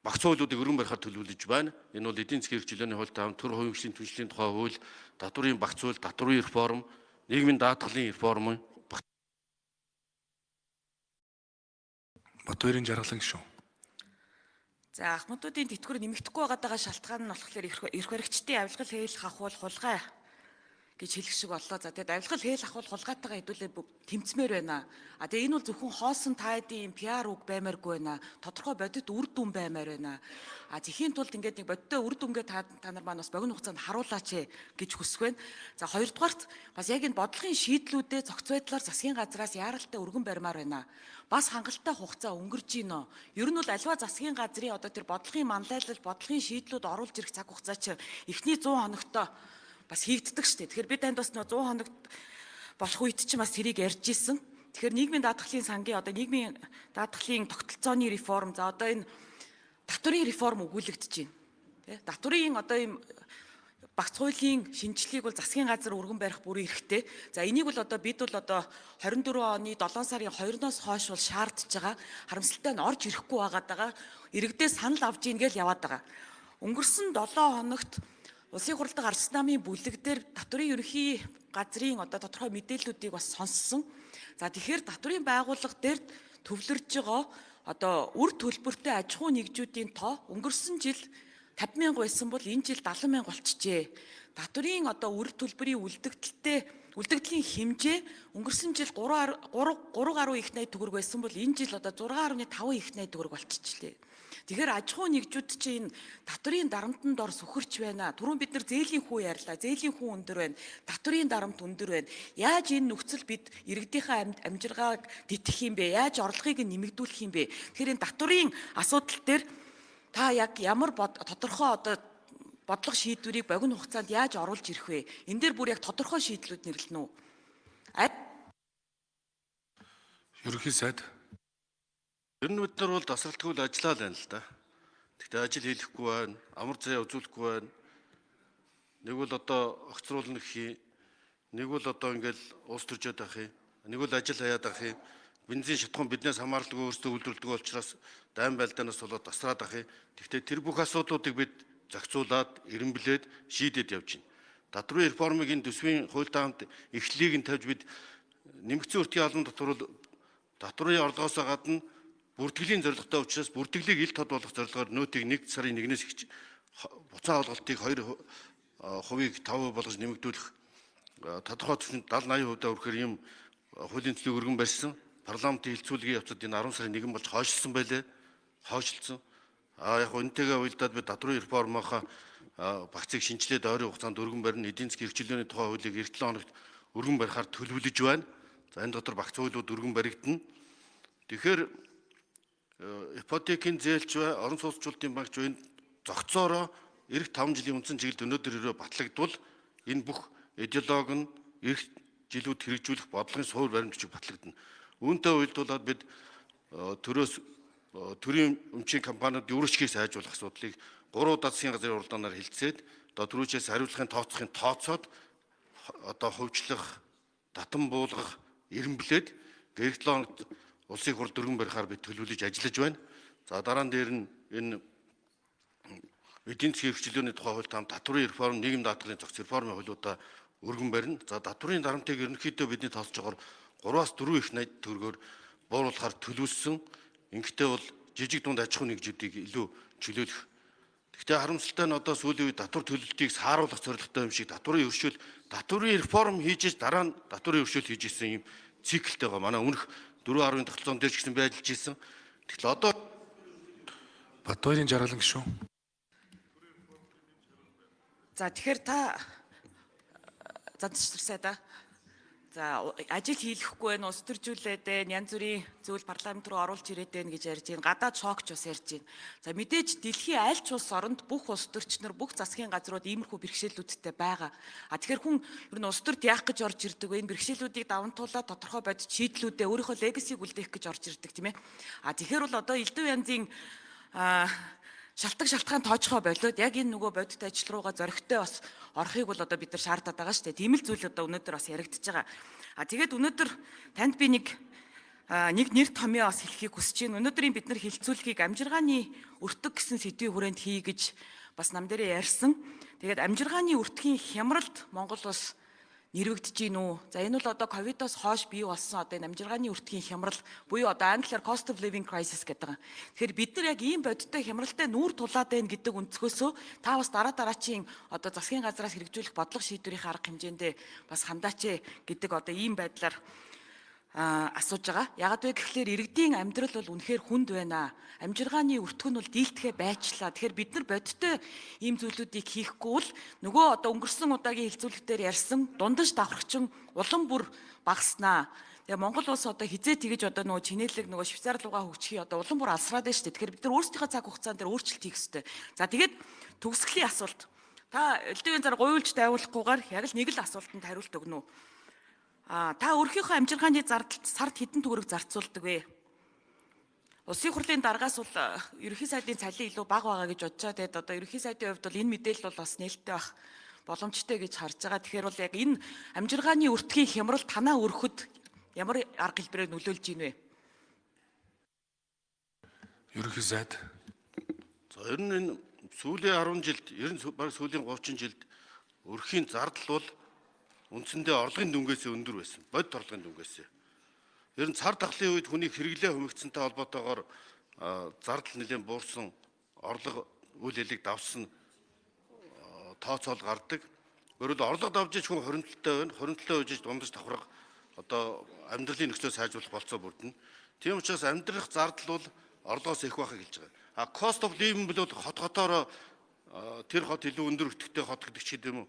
багц хуулиудыг өргөн барихаар төлөвлөж байна. Энэ бол эдийн засгийн эрх чөлөөний хуультай хамт төр хувийн түншлэлийн тухай хууль, татврын багц хууль, татврын реформ, нийгмийн даатгалын реформ. Батбаярын жаргалан гишүүн. За ахмадуудын тэтгэвэр нэмэгдэхгүй байгаадаа шалтгаан нь болохоор эрх баригчдын авилгал хийл хахуул хулгай гэж хэлэх шиг боллоо. За тэгээд авилгал хээл ахуул хулгайтайгаа хэдүүлээ тэмцмээр байна. А тэгээд энэ бол зөвхөн хоосон тайдын юм PR үг баймааргүй байна. Тодорхой бодит үр дүн баймаар байна. А тэхийн тулд ингээд нэг бодиттой үр дүнгээ та нар маань бас богино хугацаанд харуулаач гэж хүсэх байна. За хоёрдугаарт бас яг энэ бодлогын шийдлүүдээ зохиц байдлаар засгийн газраас яаралтай өргөн барьмаар байна. Бас хангалттай хугацаа өнгөрж гинөө. Ер нь бол альва засгийн газрын одоо тэр бодлогын манлайлал, бодлогын шийдлүүд оруулж ирэх цаг хугацаа чи эхний 100 хоногтой бас хийгддэг шүү дээ. Тэгэхээр би танд бас нөө 100 хоногт болох үед чинь бас тэрийг ярьж исэн. Тэгэхээр нийгмийн даатгалын сангийн одоо нийгмийн даатгалын тогтолцооны реформ, за одоо энэ татврын реформ өгүүлэгдэж байна. Тэ? Татврын одоо ийм багц хуулийн шинжлэлийг бол засгийн газар өргөн барих бүрэн эрхтэй. За энийг бол одоо бид бол одоо 24 оны 7 сарын 2-ноос хойш бол шаардж байгаа. Харамсалтай нь орж ирэхгүй байгаад байгаа. Иргэдээ санал авч ийн гэж яваад байгаа. Өнгөрсөн 7 хоногт Улсын хурлын гарсан намын бүлэг дээр татврын ерөнхий газрын одоо тодорхой мэдээллүүдийг бас сонссон. За тэгэхээр татврын байгууллага дээр төвлөрж байгаа одоо үр төлбөртэй аж ахуйн нэгжүүдийн тоо өнгөрсөн жил 50 мянга байсан бол энэ жил 70 мянга болчихжээ. Татврын одоо үр төлбөрийн үлдэгдэлтэй үлдэгдлийн хэмжээ өнгөрсөн жил 3 3 гаруй их 80 төгрөг байсан бол энэ жил одоо 6.5 их 80 төгрөг болчихжээ. Тэгэхээр аж ахуйн нэгжүүд чинь энэ татврын дарамтанд ор сөхөрч байна. Түрүүн бид нар зээлийн хүү ярьлаа. Зээлийн хүү өндөр байна. Татврын дарамт өндөр байна. Яаж энэ нөхцөл бид иргэдийнхээ амжиргааг дитгэх юм бэ? Яаж орлогыг нэмэгдүүлэх юм бэ? Тэгэхээр энэ татврын асуудал дээр та яг ямар тодорхой одоо бодлого шийдвэрийг богино хугацаанд яаж оруулж ирэх вэ? Энэ дээр бүр яг тодорхой шийдлүүд нэрлэнэ үү? Ерөнхий сайд. Ер нь бид нар бол тасралтгүй л ажиллаа л байна л да. Гэхдээ ажил хийхгүй байна, амар заяа үзүүлэхгүй байна. Нэг бол одоо огцруулна гэх юм. Нэг бол одоо ингээл улс төржөөд байх юм. Нэг бол ажил хаяад байх юм. Бензин шатхуун биднээс хамааралгүй өөрсдөө үйлдвэрлэдэг учраас дайн байлдаанаас болоод тасраад байх юм. Гэхдээ тэр бүх асуудлуудыг бид зохицуулаад, эренблээд шийдээд явж байна. Татврын реформыг энэ төсвийн хуультай хамт эхлэлийг нь тавьж бид нэмэгдсэн өртгийн албан татвар бол татврын орлогоос гадна бүртгэлийн зорилготой учраас бүртгэлийг ил тод болгох зорилгоор нөөтийг 1 сарын 1-ээс их буцаа олголтыг 2%-ийг 5% болгож нэмэгдүүлэх тодорхой түвшинд 70 80% хүрэхээр ийм хуулийн төлөв өргөн барьсан. Парламентын хилцүүлгийн явцад энэ 10 сарын 1 болж хойшлсон байлээ. Хойшлсон. А яг үнэтэйгээ уялдаад бид татврын реформынхаа багцыг шинжилээд ойрын хугацаанд өргөн барина. Эдийн засгийн эрхчлөөний тухай хуулийг эх 7 хоногт өргөн барихаар төлөвлөж байна. За энэ дотор багц хуулиуд өргөн баригдана. Тэгэхээр ипотекийн зээлч бай, орон сууцчлалтын банкч энэ зохицоороо эх 5 жилийн үндсэн чиглэлд өнөөдөр өрөө батлагдвал энэ бүх идеологи нь эх жилүүд хэрэгжүүлэх бодлогын суурь баримт бичиг батлагдана. Үүнтэй уялдуулаад бид төрөөс төрийн өмчийн компаниуд ерөөчгийг сайжруулах асуудлыг 3 удаа засгийн газрын уралдаанаар хилцээд одоо түрүүчээс хариуцлагын тооцохын тооцоод одоо хувьчлах, татан буулгах, эренблээд гэрх 7 хоногт улсын хурал дөрвөн барихаар бид төлөвлөж ажиллаж байна. За дараа нь дээр нь энэ эдийн засгийн эрхчлөөний тухай хууль там татврын реформ, нийгэм даатгалын зохиц реформын хуулиудаа өргөн барина. За татврын дарамтыг ерөнхийдөө бидний тооцож байгаагаар 3-аас 4 их 80 төгрөгөөр бууруулахаар төлөвлөсөн. Ингэхдээ бол жижиг дунд аж ахуйн нэгжүүдийг илүү чөлөөлөх. Гэхдээ харамсалтай нь одоо сүүлийн үед татвар төлөлтийг сааруулах зорилготой юм шиг татврын өршөөл, татврын реформ хийж дараа нь татврын өршөөл хийж исэн юм циклтэй байгаа. Манай өмнөх 4.10 тогтолцоон дээр ч гэсэн би ажиллаж исэн. Тэгэхээр одоо Батбаярын жаргалан гишүүн. За тэгэхээр та занцчир сайда. За ажил хийлэхгүй байна, улс төржүүлээд байна, янз бүрийн зүйл парламент руу оруулж ирээд байна гэж ярьж байна. Гадаад шокч бас ярьж байна. За мэдээж дэлхийн аль ч улс оронд бүх улс төрчнөр, бүх засгийн газрууд иймэрхүү бэрхшээлүүдтэй байгаа. А тэгэхээр хүн ер нь улс төрд яах гэж орж ирдэг вэ? Энэ бэрхшээлүүдийг даван туулаад тодорхой бодит шийдлүүдээ өөрийнхөө легасиг үлдээх гэж орж ирдэг, тийм ээ. А тэгэхээр бол одоо элдв янзын шалтгаан шалтгаан тоочхоо болиод яг энэ нөгөө бодит ажил руугаа зоригтой бас орохыг бол одоо бид нар шаардаад байгаа шүү дээ. Тийм л зүйл одоо өнөөдөр бас яригдчихэж байгаа. А тэгээд өнөөдөр танд би нэг нэр томьёо бас хэлхийг хүсэж байна. Өнөөдрийн бид нар хилцүүлгийг амжиргааны өртөг гэсэн сэдвийн хүрээнд хий гэж бас нам дээрээ ярьсан. Тэгээд амжиргааны өртгийн хямралд Монгол улс нэрвэгдэж гин үү? За энэ бол одоо ковидоос хойш бий болсон одоо энэ амжиргааны өртгийн хямрал буюу одоо англиар cost of living crisis гэдэг байгаа. Тэгэхээр бид нар яг ийм бодиттой хямралтай нүүр тулаад байна гэдэг өнцгөөсөө та бас дараа дараачийн одоо засгийн газраас хэрэгжүүлэх бодлого шийдвэрийн арга хэмжээндээ бас хандаач гэдэг одоо ийм байдлаар асууж байгаа. Ягаад вэ гэхлээр иргэдийн амьдрал бол үнэхээр хүнд байна. Амжиргааны өртгөн нь бол дийлдэхэ байчлаа. Тэгэхээр бид нар бодиттой ийм зүйлүүдийг хийхгүй бол нөгөө одоо өнгөрсөн удаагийн хэлцүүлэгтээр ярьсан дундаж давхарчин улам бүр багаснаа. Тэгээ Монгол улс одоо хизээ тэгэж одоо нөгөө чинээлэг нөгөө Швейцар руугаа хөгжихий одоо улам бүр алсраад байна шүү дээ. Тэгэхээр бид нар өөрсдийнхөө цаг хугацаан дээр өөрчлөлт хийх ёстой. За тэгээд төгсгөлийн асуулт. Та элдвийн зар гуйлж дайвуулахгүйгээр яг л нэг л асуултанд хариулт өгнө үү? Та өөрийнхөө амжиргааны зардалд сард хэдэн төгрөг зарцуулдаг вэ? Улсын хурлын даргаас бол ерөнхий сайдын цалин илүү бага байгаа гэж бодож байгаа. Тэгээд одоо ерөнхий сайдын хувьд бол энэ мэдээлэл бол бас нээлттэй байх боломжтой гэж харж байгаа. Тэгэхээр бол яг энэ амжиргааны өртгийн хямрал танаа өрөхөд ямар арга хэлбэрээр нөлөөлж гин вэ? Ерөнхий сайд. За ер нь энэ сүүлийн 10 жилд, ер нь баг сүүлийн 30 жилд өрхийн зардал бол үндсэндээ орлогын дүнгээс өндөр байсан. Бодит орлогын дүнгээс. Ер нь цар тахлын үед хүний хэрэглээ хумигдсантай холбоотойгоор зардал нэлээд буурсан, орлого үйл хэлийг давсан тооцоол гардаг. Өөрөөр орлого давж иж хүн хоримтлалтай байна. Хоримтлалтай байж иж дундаж давхарга одоо амьдралын нөхцөл сайжруулах болцоо бүрдэнэ. Тийм учраас амьдрах зардал бол орлогоос их байхыг хэлж байгаа. А cost of living бол хот хотоороо тэр хот илүү өндөр өтгөтэй хот гэдэг ч гэдэм үү.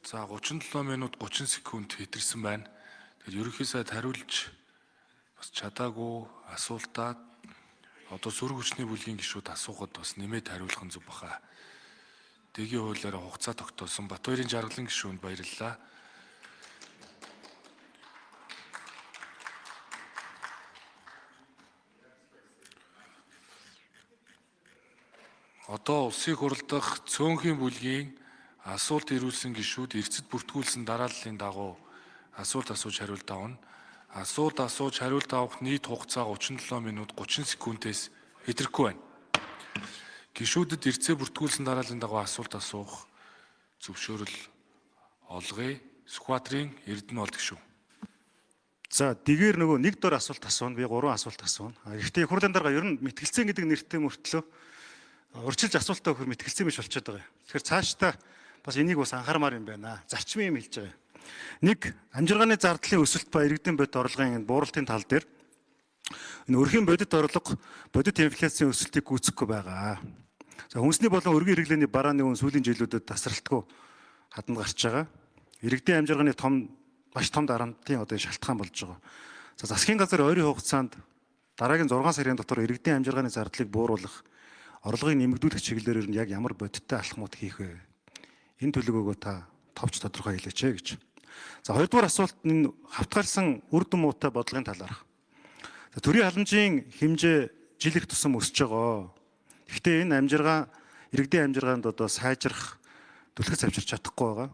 За 37 минут 30 секунд хэтэрсэн байна. Тэгэхээр ерөнхий сайд хариулж бас чадаагүй асуултаа одоо сөрөг хүчний бүлгийн гишүүд асуухад бас нэмээд хариулах нь зөв баха. Дэгийн хуулиар хугацаа тогтоосон Батбаярын жаргалан гишүүнд баярлалаа. Одоо улсын хурал дахь цөөнхийн бүлгийн асуулт ирүүлсэн гишүүд эрсэд бүртгүүлсэн дарааллын дагуу асуулт асууж хариулт авна. Асуулт асууж хариулт авах нийт хугацаа 37 минут 30 секундээс хэтрэхгүй байна. Гишүүдэд эрсээ бүртгүүлсэн дарааллын дагуу асуулт асуух зөвшөөрөл олгоё. Сүхбаатарын Эрдэнэ болд гишүүн. За дэгээр нөгөө нэг дор асуулт асууна. Би гурван асуулт асууна. Гэхдээ хурлын дарга ер нь мэтгэлцэн гэдэг нэртэй мөртлөө урьдчилж асуултаа өгөхөр мэтгэлцэн биш болчиход байгаа юм. Тэгэхээр цаашдаа бас энийг бас анхаармаар юм байна. Зарчмын юм хэлж байгаа юм. Нэг, амжиргааны зардлын өсөлт ба иргэдийн бодит орлогын энэ бууралтын тал дээр энэ өрхийн бодит орлого бодит инфляцийн өсөлтийг гүйцэхгүй байгаа. За хүнсний болон өргөн хэрэглээний барааны үн сүүлийн жилүүдэд тасралтгүй хаданд гарч байгаа. Иргэдийн амжиргааны том маш том дарамтын одоо шалтгаан болж байгаа. За засгийн газар ойрын хугацаанд дараагийн 6 сарын дотор иргэдийн амжиргааны зардлыг бууруулах, орлогыг нэмэгдүүлэх чиглэлээр ер нь яг ямар бодиттой алхмууд хийх вэ? Энэ төлөвөөгөө та товч тодорхой хэлээч ээ гэж. За хоёрдугаар асуулт нь энэ хавтгайлсан үр дүн муутай бодлогын талаарх. За төрийн халамжийн хэмжээ жил их тусам өсөж байгаа. Гэхдээ энэ амжиргаа иргэдийн амжиргаанд одоо сайжрах түлхэц авчирч чадахгүй байгаа.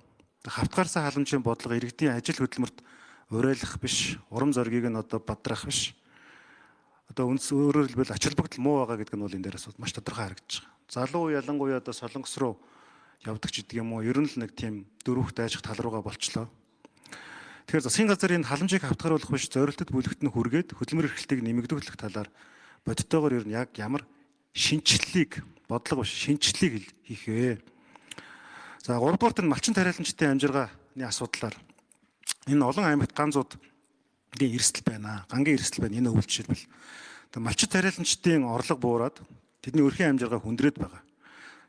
Хавтгайлсан халамжийн бодлого иргэдийн ажил хөдөлмөрт уриалах биш, урам зоригийг нь одоо бадрах биш. Одоо үнс өөрөөр хэлбэл ач холбогдол муу байгаа гэдэг нь бол энэ дээрээс маш тодорхой харагдаж байгаа. Залуу ялангуяа одоо Солонгос руу явдаг ч гэдэг юм уу, ер нь л нэг тийм дөрвөх дайжих тал руугаа болчлоо. Тэгэхээр засгийн газар энэ халамжийг хавтгаруулах биш, зорилтод бүлэгт нь хүргээд хөдөлмөр эрхлэлтийг нэмэгдүүлэх талаар бодиттойгоор ер нь яг ямар шинэчлэлийг бодлого биш шинэчлэлийг хийх вэ? За гуравдугаарт нь малчин тариаланчдын амжиргааны асуудлаар энэ олон аймагт ганцууд эрсдэл байна. Гангийн эрсдэл байна. Энэ өвөл жишээлбэл малчит тариаланчдын орлого буураад тэдний өрхийн амжиргаа хүндрээд байгаа.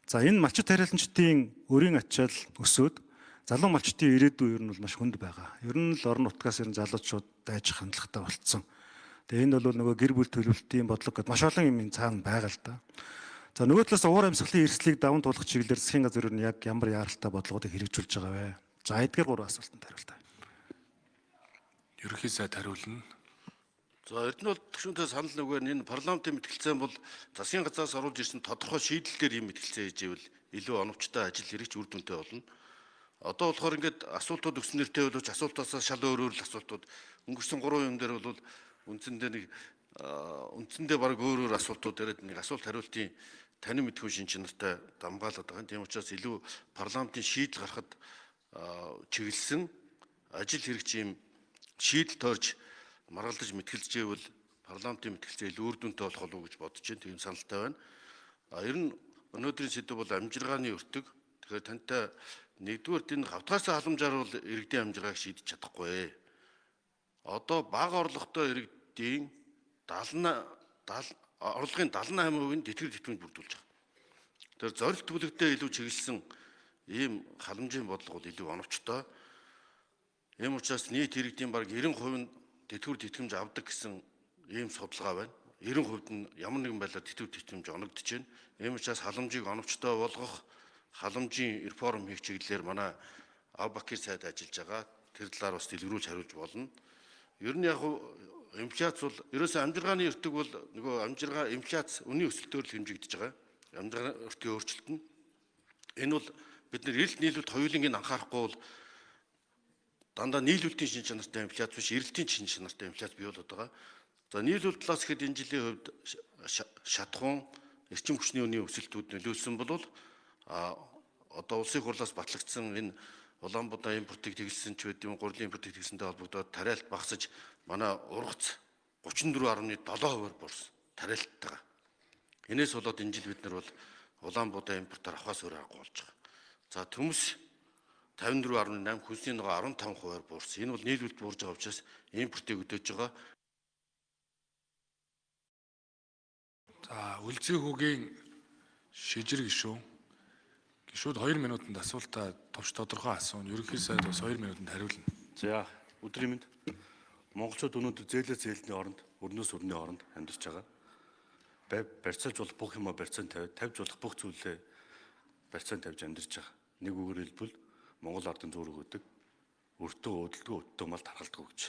За энэ малчит тариаланчдын өрийн ачаал өсөөд залуу малчдын ирээдүй ер нь бол маш хүнд байгаа. Ер нь л орон нутгаас ер нь залуучууд дайжих хандлагатай болцсон. Тэгээ энэ бол нөгөө гэр бүл төлөвлөлтийн бодлого гэдээ маш олон юм цаана байгаа л да. За нөгөө талаас уур амьсгалын эрсдлийг даван туулах чиглэлээр засгийн газар ер нь яг ямар яаралтай бодлогоодыг хэрэгжүүлж байгаа вэ? За эдгээр гурван асуултанд хариултаа. Ерөнхий сайд хариулна. За Эрдэнэ бол гишүүнтэй санал нэггээр энэ парламентын мэтгэлцээн бол засгийн газраас оруулж ирсэн тодорхой шийдэл дээр ийм мэтгэлцээ хийж ивэл илүү оновчтой ажил хэрэгч үр дүнтэй болно. Одоо болохоор ингээд асуултууд өгсөн нэртэй боловч асуултаасаа шал өөр өөр л асуултууд өнгөрсөн 3 юм дээр бол үндсэндээ нэг үндсэндээ баг өөр өөр асуултууд яриад нэг асуулт хариултын танин мэдхүйн шин чанартай дамгаалаад байгаа. Тийм учраас илүү парламентын шийдэл гаргахад чиглэсэн ажил хэрэгч ийм шийдэл тойрч маргалдаж мэтгэлцэж ивэл парламентын мэтгэлцээ илүү үр дүнтэй болох болов уу гэж бодож байна. Тийм саналтай байна. А ер нь өнөөдрийн сэдэв бол амжиргааны өртөг. Тэгэхээр тантай нэгдүгээр энэ гавтгаас халамжаар бол иргэдийн амжиргааг шийдэж чадахгүй. Одоо бага орлоготой иргэдийн 70 орлогын 78% нь тэтгэр тэтгэмж бүрдүүлж байгаа. Тэгэхээр зорилт бүлэгтээ илүү чиглэсэн ийм халамжийн бодлого бол илүү оновчтой. Ийм учраас нийт иргэдийн бараг 90% нь тэтгэвэр тэтгэмж авдаг гэсэн ийм судалгаа байна. 90% нь ямар нэгэн байдлаар тэтгэвэр тэтгэмж оногдож байна. Ийм учраас халамжийг оновчтой болгох, халамжийн реформ хийх чиглэлээр манай Абакир сайд ажиллаж байгаа. Тэр талаар бас дэлгэрүүлж хариулж болно. Ер нь яг инфляц бол ерөөсөө амжиргааны өртөг бол нөгөө амжиргаа инфляц үнийн өсөлтөөр л хэмжигдэж байгаа. Амжиргааны өртгийн өөрчлөлт нь. Энэ бол бид нэр эрэлт нийлүүлэлт хоёулангийг анхаарахгүй бол дандаа нийлүүлэлтийн шин чанартай инфляц биш, эрэлтийн шин чанартай инфляц бий болоод байгаа. За нийлүүлэлт талаас гэхэд энэ жилийн хувьд шатхуун эрчим хүчний үнийн өсөлтүүд нөлөөлсөн бол одоо улсын хурлаас батлагдсан энэ Улаанбаатар импортыг тэгэлсэн ч байд юм, гурилын импортыг тэгэлсэнтэй холбогдоод тариалт багасаж манай ургац 34.7% буурсан тариалттайгаа. Энээс болоод энэ жил бид нар бол Улаанбаатар импортоор авахаас өөр аргагүй болж байгаа. За төмс 54.8, хүнсний ногоо 15% буурсан. Энэ бол нийлүүлэлт буурж байгаа учраас импортыг өдөөж байгаа. За Үлзий хүүгийн шижир гишүүн гишүүд 2 минутанд асуултаа товч тодорхой асууна. Ерөнхий сайд бас 2 минутанд хариулна. За өдрийн мэнд. Монголчууд өнөөдөр зээлээ зээлний оронд, өрнөөс өрний оронд амьдарч байгаа. Барьцаалж болох бүх юмаа барьцаан тавиад, тавьж болох бүх зүйлээ барьцаан тавьж амьдарч байгаа. Нэг үгээр хэлбэл Монгол ардын зүүр өгдөг. Өртөө өөдөлдгөө өттөө мал тархалдгүй гэж.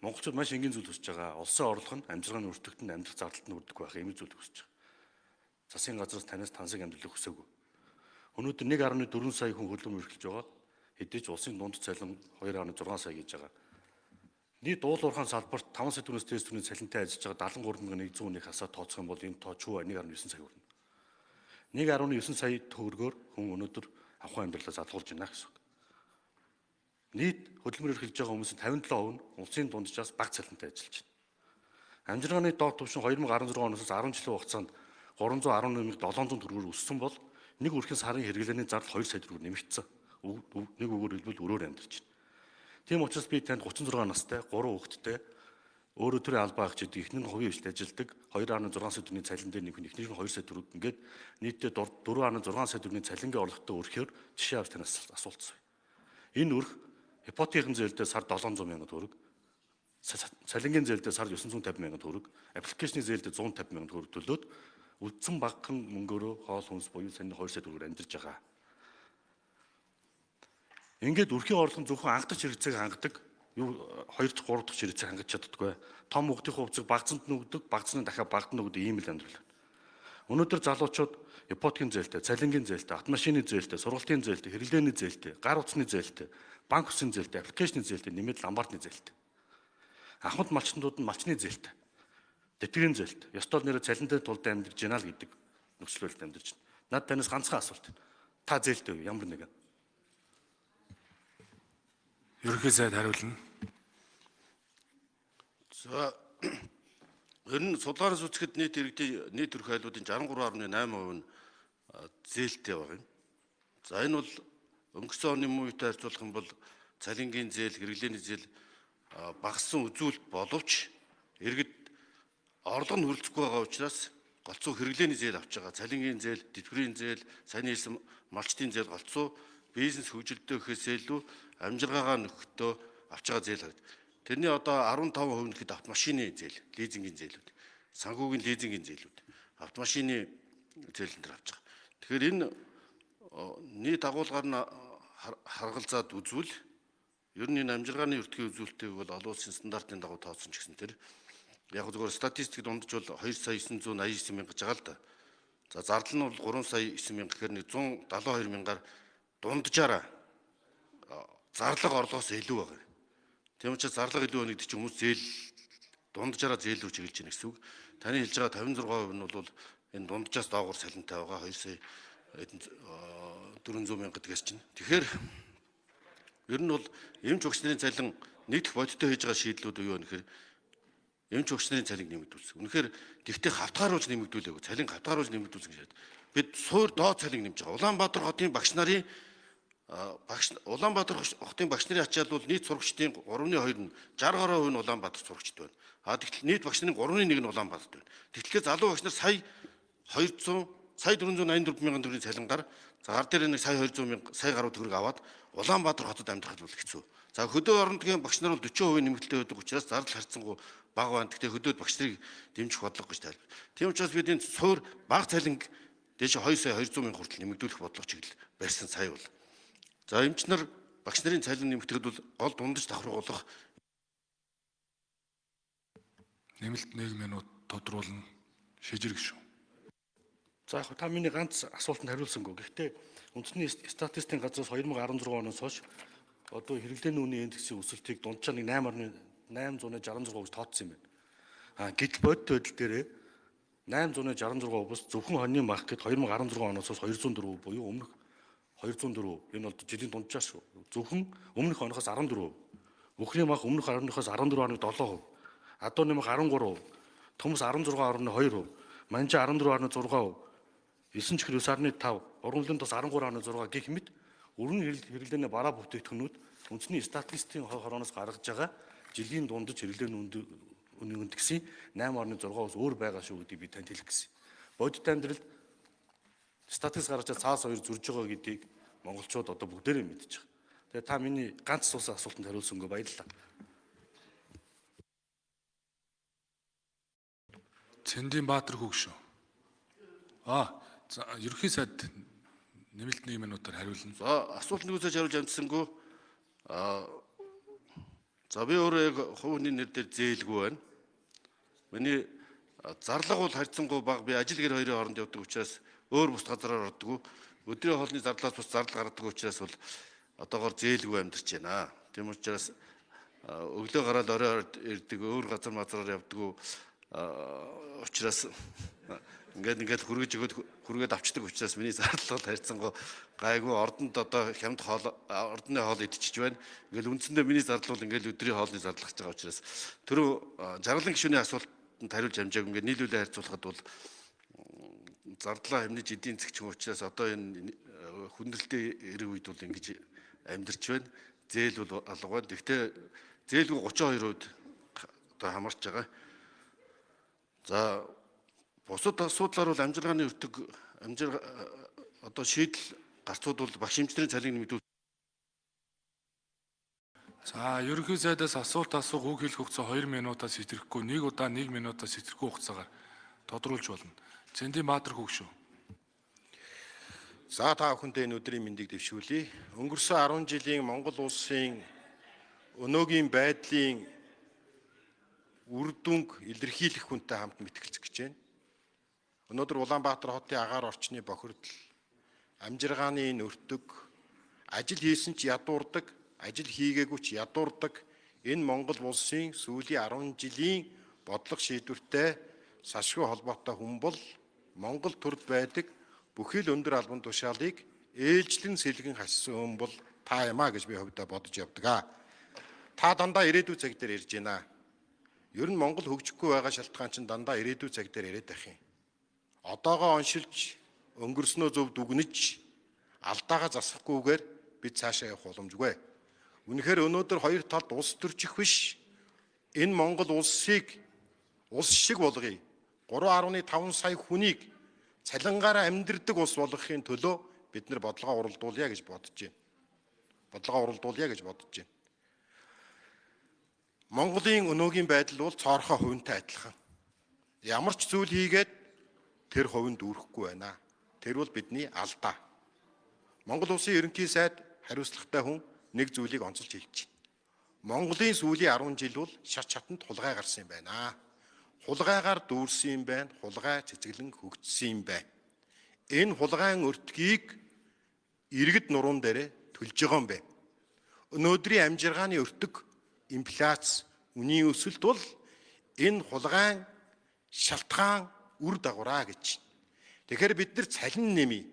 Монголчууд маш энгийн зүйл хүсэж байгаа. Улсын орлого нь амжиргааны өртөгт нь амьдрах зардалт нь үрдэг байх ийм зүйл хүсэж байгаа. Засгийн газраас танаас тансаг амьдралыг хүсээгүй. Өнөөдөр 1.4 сая хүн хөдөлмөр эрхэлж байгаа. Хэдий ч улсын дунд цалин 2.6 сая гэж байгаа. Нийт уул уурхайн салбарт 5 сая төгрөгөөс дээш төгрөгийн цалинтай ажиллаж байгаа 73,101 хасаа тооцох юм бол энэ тоо чүү 1.9 сая хүрнэ. 1.9 сая төгрөгөөр хүн өнөөдөр авах амьдралаа залгуулж байна гэсэн үг. Нийт хөдөлмөр эрхэлж байгаа хүмүүсийн 57% нь улсын дунджаас бага цалинтай ажиллаж байна. Амжиргааны доод түвшин 2016 оноос 10 жилийн хугацаанд 311,700 төгрөгөөр өссөн бол нэг өрхийн сарын хэрэглээний зардал 2 сая төгрөг нэмэгдсэн. Нэг үгээр хэлбэл өрөөр амьдарч байна. Тийм учраас би танд 36 настай 3 хүүхэдтэй өөрөө төрийн албаа агч гэдэг эхнэр нь хувийн хвшлд ажилладаг 2.6 сая төгрөгийн цалин дээр нэмэх нь эхнэр нь 2 сая төгрөг ингээд нийтдээ 4.6 сая төгрөгийн цалингийн орлоготой өрхөөр жишээ авч танаас асуулт асууя. Энэ өрх ипотекийн зээлдээ сар 700 мянган төгрөг, цалингийн зээлдээ сар 950 мянган төгрөг, аппликейшны зээлдээ 150 мянган төгрөг төлөөд үлдсэн багахан мөнгөөрөө хоол хүнс буюу саний 2 сая төгрөгөөр амьдарч байгаа. Ингээд өрхийн орлого нь зөвхөн анхдагч хэрэгцээг хангадаг. Юу 2 дахь 3 дахь хэрэгцээг хангаж чаддаггүй. Том хүүхдийн хувцас багцанд нь өгдөг, багцны дахиад багт нь өгдөг ийм л амьдрал. Өнөөдөр залуучууд ипотекийн зээлтэй, цалингийн зээлтэй, автомашины зээлтэй, сургалтын зээлтэй, хэрэглээний зээлтэй, гар утасны зээлтэй, банк үсийн зээлтэй, аппликейшны зээлтэй, нэмээд ломбардны зээлтэй. Ахмад малчтнууд нь малчны зээлтэй, тэтгэврийн зээлтэй. Ёстой л нэрээ цалинтай тулд амьдарч байна л гэдэг нөхцөл байдалд амьдарч байна. Над танаас ганцхан асуулт. Та зээлтэй үү? Ямар нэгэн. Ерөнхий сайд хариулна. За ер нь судалгаараас үзэхэд нийт иргэдийн нийт төрх айлуудын 63.8% нь зээлтэй байгаа юм. За энэ бол өнгөрсөн оны мөн үетэй харьцуулах юм бол цалингийн зээл, хэрэглээний зээл багассан үзүүлэлт боловч иргэд орлого нь хүрэлцэхгүй байгаа учраас голцоо хэрэглээний зээл авч байгаа. Цалингийн зээл, тэтгэврийн зээл, саяны хэлсэн малчдын зээл голцоо бизнес хөгжилдөө гэхээс илүү амжиргаагаа нөхөхдөө авч байгаа зээл харагд. Тэрний одоо 15% нь гэхэд автомашины зээл, лизингийн зээлүүд, санхүүгийн лизингийн зээлүүд, автомашины зээл энэ төр авч байгаа. Тэгэхээр энэ нийт агуулгаар нь харгалзаад үзвэл ер нь энэ амжиргааны өртгийн үзүүлэлтийг бол олон улсын стандартын дагуу тооцсон ч гэсэн тэр яг зөвхөн статистик дундаж бол 2 сая 989 мянга гэж байгаа л да. За зардал нь бол 3 сая 9 мянга гэхээр нэг 172 мянгаар дунджаараа зарлага орлогоос илүү байгаа. Тийм учраас зарлага илүү байна гэдэг чинь хүмүүс зээл дунджаараа зээл рүү чиглэж байна гэсэн үг. Таны хэлж байгаа 56% нь бол Энэ дунджаас доогуур цалинтай байгаа 2 сая 400 мянга гэдгээс чинь. Тэгэхээр ер нь бол эмч багш нарын цалин нэгдэх бодиттой хийж байгаа шийдлүүд юу вэ гэхээр эмч багш нарын цалинг нэмэгдүүлсэн. Үнэхээр тэгтээ хавтгааруулж нэмэгдүүлээгүй. Цалин хавтгааруулж нэмэгдүүлсэн гэж яриад. Бид суур доод цалинг нэмж байгаа. Улаанбаатар хотын багш нарын багш Улаанбаатар хотын багш нарын ачаал бол нийт сурагчдын 3.2 нь 60 гаруй хувь нь Улаанбаатар сурагчд байна. А тэгтэл нийт багш нарын 3.1 нь Улаанбаатарт байна. Тэгэхээр залуу багш нар сая 200 сая 484 мянган төгрөгийн цалингаар за гар дээр нэг сая 200 мянга сая гаруй төгрөг аваад Улаанбаатар хотод амьдрах бол хэцүү. За хөдөө орон нутгийн багш нар бол 40% нэмэгдэлтэй байдаг учраас зардал харьцангуй бага байна. Гэхдээ хөдөөд багш нарыг дэмжих бодлого гэж тайлбар. Тийм учраас бид энэ суур бага цалинг дээш 2 сая 200 мянга хүртэл нэмэгдүүлэх бодлого чиглэл барьсан сая бол. За эмч нар багш нарын цалин нэмэгдэхэд бол гол дундаж давхарга болох Нэмэлт 1 минут тодруулна. Шижир гишүүн. За яг та миний ганц асуултанд хариулсангүй. Гэхдээ үндэсний статистикийн газраас 2016 оноос хойш одоо хэрэглээний үнийн индексийн өсөлтийг дунджаар нэг 8.866 гэж тооцсон юм байна. А гэтэл бодит байдал дээр 866%-аас зөвхөн хоньны мах гэд 2016 оноос хойш 204 буюу өмнөх 204 энэ бол жилийн дунджаар шүү. Зөвхөн өмнөх оноохоос 14%. Бүхний мах өмнөх оноохоос 14.7%. Адууны мах 13%. Төмс 16.2%. Манжаа 14.6%. 9 чихэр 9.5, ургамлын тос 13.6 гэх мэт өргөн хэрэглээний бараа бүтээгдэхүүнүүд үндэсний статистикийн хорооноос гаргаж байгаа жилийн дундаж хэрэглээний үнийн индексийн 8.6-аас өөр байгаа шүү гэдгийг би танд хэлэх гэсэн. Бодит амьдралд статистик гаргаж байгаа цаас хоёр зурж байгаа гэдгийг монголчууд одоо бүгдээрээ мэдж байгаа. Тэгээ та миний ганц асуусан асуултанд хариулсангүй баярлалаа. Цэндийн Баатар хүү гишүүн. А за ерөнхий сайд нэмэлт 1 минутаар хариулна. За асуулт нэгүсэж хариулж амжсангүй. За би өөрөө яг хувийн нэр дээр зээлгүй байна. Миний зарлага бол харьцангуй бага. Би ажил гэр хоёрын хооронд явдаг учраас өөр бус газараар ордоггүй. Өдрийн хоолны зардлаас бус зардал гаргадаг учраас бол одоогоор зээлгүй амьдарч байна. Тийм учраас өглөө гараад орой ирдэг, өөр газар мазраар явдаггүй учраас ингээд хөргөж өгөөд хөргөөд авчдаг учраас миний зардал бол харьцангуй гайгүй. Ордонд одоо хямд хоол, ордны хоол идчихэж байна. Ингээл үндсэндээ миний зардал бол ингээл өдрийн хоолны зардал гэж байгаа учраас түрүү жаргалан гишүүний асуултанд хариулж амжаагүй. Ингээд нийлүүлээ харьцуулахад бол зардлаа хэмнэж эдийн засгч хүн учраас одоо энэ хүндрэлтэй эрэг үед бол ингэж амьдарч байна. Зээл бол алга байна. Гэхдээ зээлгүй 32% одоо хамаарч байгаа. За бусад асуудлаар бол амжиргааны өртөг амжирга одоо шийдэл гарцууд бол багш эмчнэрийн цалин нэмэгдүүл. За ерөнхий сайдаас асуулт асуух үг хэлэх хугацаа 2 минутаас хэтрэхгүй, нэг удаа 1 минутаас хэтрэхгүй хугацаагаар тодруулж болно. Цэндийн Баатар хүү гишүүн. За та бүхэндээ энэ өдрийн мэндийг дэвшүүлье. Өнгөрсөн 10 жилийн Монгол улсын өнөөгийн байдлын үр дүнг илэрхийлэх хүнтэй хамт мэтгэлцэх гэж байна. Өнөөдөр Улаанбаатар хотын агаар орчны бохирдол, амжиргааны энэ өртөг, ажил хийсэн ч ядуурдаг, ажил хийгээгүй ч ядуурдаг энэ Монгол улсын сүүлийн 10 жилийн бодлого шийдвэртэй салшгүй холбоотой хүн бол Монгол төрд байдаг бүхий л өндөр албан тушаалыг ээлжлэн сэлгэн хассан хүн бол та юм а гэж би хувьдаа бодож явдаг. Та дандаа ирээдүйн цаг дээр ярьж байна. Ер нь Монгол хөгжихгүй байгаа шалтгаан чинь дандаа ирээдүйн цаг дээр яриад байх юм. Одоогоо оншилж өнгөрснөө зөв дүгнэж алдаагаа засахгүйгээр бид цаашаа явах боломжгүй. Үнэхээр өнөөдөр хоёр талд улс төрчих биш. Энэ Монгол улсыг улс шиг болгоё. 3.5 сая хүнийг цалингаараа амьдрдаг улс болгохын төлөө бид нар бодлогоо уралдуулъя гэж бодож байна. Бодлогоо уралдуулъя гэж бодож байна. Монголын өнөөгийн байдал бол цоорхой хувинтай адилхан. Ямар ч зүйл хийгээд тэр хувинд дүүрэхгүй байна. Тэр бол бидний алдаа. Монгол улсын ерөнхий сайд хариуцлагатай хүн нэг зүйлийг онцолж хэлж байна. Монголын сүүлийн 10 жил бол шат шатанд хулгай гарсан юм байна. Хулгайгаар дүүрсэн юм байна. Хулгай цэцэглэн хөгжсөн юм байна. Энэ хулгайн өртгийг иргэд нуруунд дээрээ төлж байгаа юм байна. Өнөөдрийн амжиргааны өртөг, инфляц, үнийн өсөлт бол энэ хулгайн шалтгаан үр дагавраа гэж. Тэгэхээр бид нар цалин нэмий.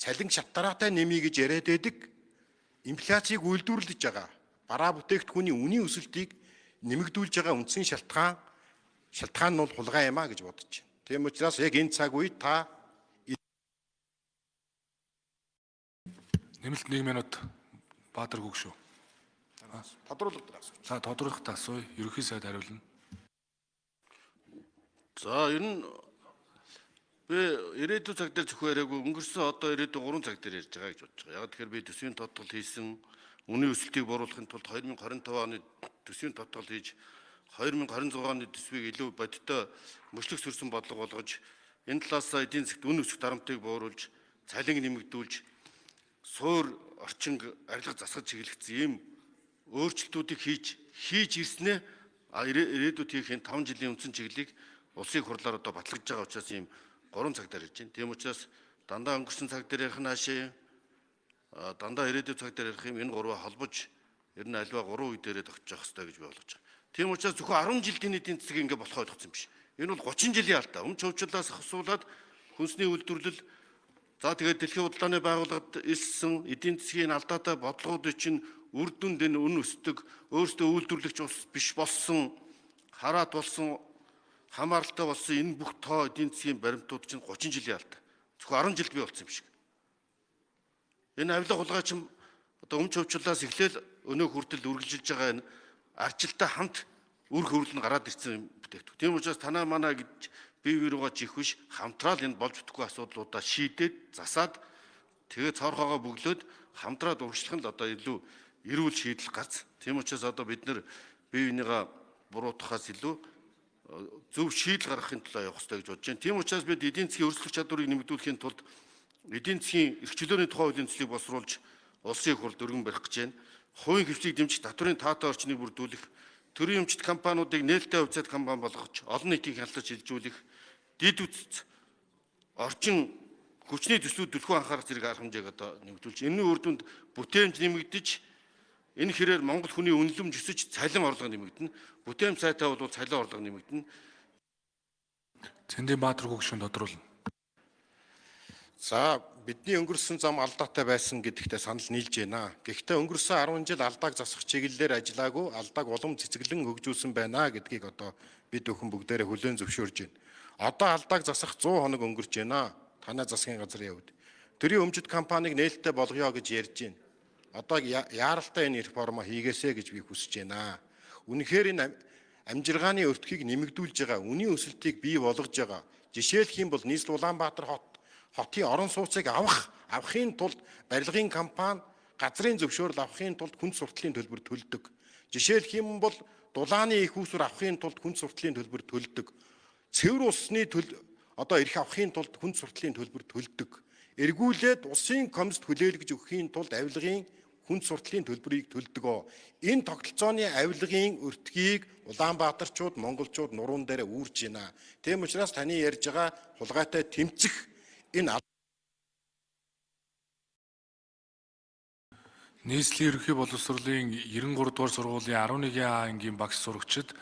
Цалин шатараатай нэмий гэж яриад байдаг. Инфляцийг үйлдвэрлэж байгаа. Бараа бүтээгдэхүүний үнийн өсөлтийг нэмэгдүүлж байгаа үндсэн шалтгаан нь бол хулгай юм а гэж бодож байна. Тийм учраас яг энэ цаг үед та Нэмэлт 1 минут Баатар Гүгшүү. Тодруулах асууж. За тодруулахад асууя. Ерөнхий сайд хариулна. За ер нь би ирээдүйн цаг дээр зөвхөн яриаггүй, өнгөрсөн одоо ирээдүйн 3 цаг дээр ярьж байгаа гэж бодож байгаа. Яг тэгэхээр би төсвийн тодтол хийсэн, үнийн өсөлтийг бууруулахын тулд 2025 оны төсвийн тодтол хийж, 2026 оны төсвийг илүү бодиттой мөчлөг сөрсөн бодлого болгож, энэ талаас эдийн засгт үн өсөх дарамтыг бууруулж, цалин нэмэгдүүлж, суур орчинг арилга засгаж чиглэгдсэн ийм өөрчлөлтүүдийг хийж ирснээ ирээдүйд хийх энэ 5 жилийн үндсэн чиглэлийг улсын хурлаар одоо батлагдж байгаа учраас ийм 3 цаг дээр ярьж байна. Тийм учраас дандаа өнгөрсөн цаг дээр ярих нь хаашаа, дандаа ирээдүйн цаг дээр ярих юм, энэ гурваа холбож ер нь альва 3 үе дээрээ тогтож явах хэрэгтэй гэж би ойлгож байгаа. Тийм учраас зөвхөн 10 жилийн эдийн засаг ингэ болох ойлгоцсон юм биш. Энэ бол 30 жилийн алдаа. Өмч хөвчлөөс ахсуулаад хүнсний үйлдвэрлэл, за тэгээд дэлхийн худалдааны байгууллагад элссэн эдийн засгийн алдаатай бодлогоудын чинь үр дүнд энэ үн өсдөг, өөрсдөө үйлдвэрлэгч улс биш болсон, хараат болсон, хамааралтай болсон энэ бүх тоо эдийн засгийн баримтууд чинь 30 жилийн алдаа. Зөвхөн 10 жилд бий болсон юм шиг. Энэ авилга хулгай чинь одоо өмч хөвчлөөс эхлээл өнөө хүртэл үргэлжилж байгаа энэ аржилтаа хамт үр хөврөл нь гараад ирсэн бүтээгдэхүүн. Тийм учраас танаа манаа гэж бие бие рүүгээ чих биш, хамтраал энэ болж бүтэхгүй асуудлуудаа шийдээд засаад тэгээд цоорхоогоо бөглөөд хамтраад урагшлах нь л одоо илүү эрүүл шийдэл гарц. Тийм учраас одоо бид нэр бие биенийгээ буруутгахаас илүү зөв шийдэл гаргахын төлөө явах хэрэгтэй гэж бодож байна. Тийм учраас бид эдийн засгийн өрсөлдөх чадварыг нэмэгдүүлэхийн тулд эдийн засгийн эрх чөлөөний тухай хуулийн төслийг боловсруулж улсын их хурлд өргөн барих гэж байна. Хувийн хвшлийг дэмжих татварын таатай орчныг бүрдүүлэх, төрийн өмчт компаниудыг нээлттэй хувьцаат компани болгож олон нийтийн хяналтад шилжүүлэх, дэд бүтц орчин хүчний төслүүд түлхүү анхаарах зэрэг арга хэмжээг одоо нэмэгдүүлж, энэний үр дүнд бүтээмж нэмэгдэж, энэ хэрээр Монгол хүний үнэлэмж өсөж, цалин орлого нэмэгдэнэ. Бүтээмж сайтай бол цалин орлого нэмэгдэнэ. Цэндийн Баатар Гүгшүүн тодруулна. За бидний өнгөрсөн зам алдаатай байсан гэдэгтээ санал нийлж байна. Гэхдээ өнгөрсөн 10 жил алдааг засах чиглэлээр ажиллаагүй, алдааг улам цэцэглэн хөгжүүлсэн байна гэдгийг одоо бид бүхэн бүгдээрээ хүлээн зөвшөөрж байна. Одоо алдааг засах 100 хоног өнгөрч байна. Танай засгийн газрын хувьд. Төрийн өмчит компанийг нээлттэй болгоё гэж ярьж байна. Одоо яаралтай энэ реформа хийгээсэй гэж би хүсэж байна. Үнэхээр энэ амжиргааны өртгийг нэмэгдүүлж байгаа, үнийн өсөлтийг бий болгож байгаа. Жишээлх юм бол нийслэл Улаанбаатар хотын орон сууцыг авахын тулд барилгын компани газрын зөвшөөрөл авахын тулд хүнд суртлын төлбөр төлдөг. Жишээлх юм бол дулааны их үүсвэр авахын тулд хүнд суртлын төлбөр төлдөг. Цэвэр усны одоо эрх авахын тулд хүнд суртлын төлбөр төлдөг. Эргүүлээд усын комист хүлээлгэж өгөхийн тулд авилгын хүнд суртлын төлбөрийг төлдөг. Энэ тогтолцооны авилгын өртгийг Улаанбаатарчууд, монголчууд нуруун дээр үүрж байна. Тийм учраас таны ярьж байгаа хулгайтай тэмцэх энэ Нийслэлийн ерөнхий боловсролын 93 дугаар сургуулийн 11 А ангийн багш сурагчид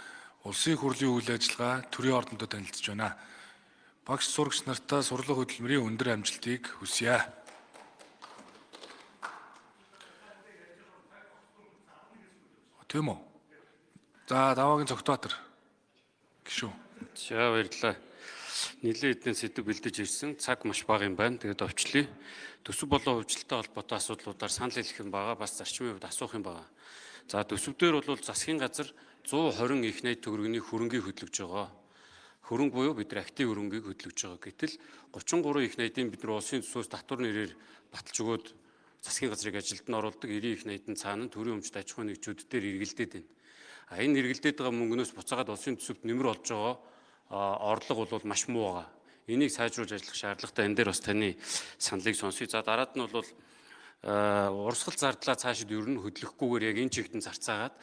улсын хурлын үйл ажиллагаа төрийн ордонтой танилцж байна. Багш сурагч нартаа сурлага хөдөлмөрийн өндөр амжилтыг хүсье. Тийм үү? За даваагийн Цогтбаатар гишүүн. За баярлалаа. Нилээн эдэн сэдв бэлдэж ирсэн. Цаг маш бага юм байна. Тэгээд овчлээ. Төсөв болон хувьчлалтай холбоотой асуудлуудаар санал хэлэх юм байгаа. Бас зарчмын хувьд асуух юм байгаа. За төсөв дээр бол засгийн газар 120 их найд төгрөгийн хөрөнгийг хөдөлгөж байгаа. Хөрөнгө буюу бид нар актив хөрөнгийг хөдөлгөж байгаа. Гэтэл 33 их найдын бид нар улсын төсвөөс татвар нэрээр баталж өгөөд засгийн газрыг ажилд нь оруулдаг. 90 их найдын цаана нь төрийн өмчт аж ахуйн нэгжүүд дээр эргэлдээд байна. А энэ эргэлдээд байгаа мөнгнөөс буцаагаад улсын төсөвт нэмэр болж байгаа орлого бол маш муу байгаа. Энийг сайжруулж ажиллах шаардлагатай. Энэ дээр бас таны саналыг сонсъё. За дараад нь бол урсгал зардлаа цаашид ер нь хөдлөхгүйгээр яг энэ чигтэн зарцаагаад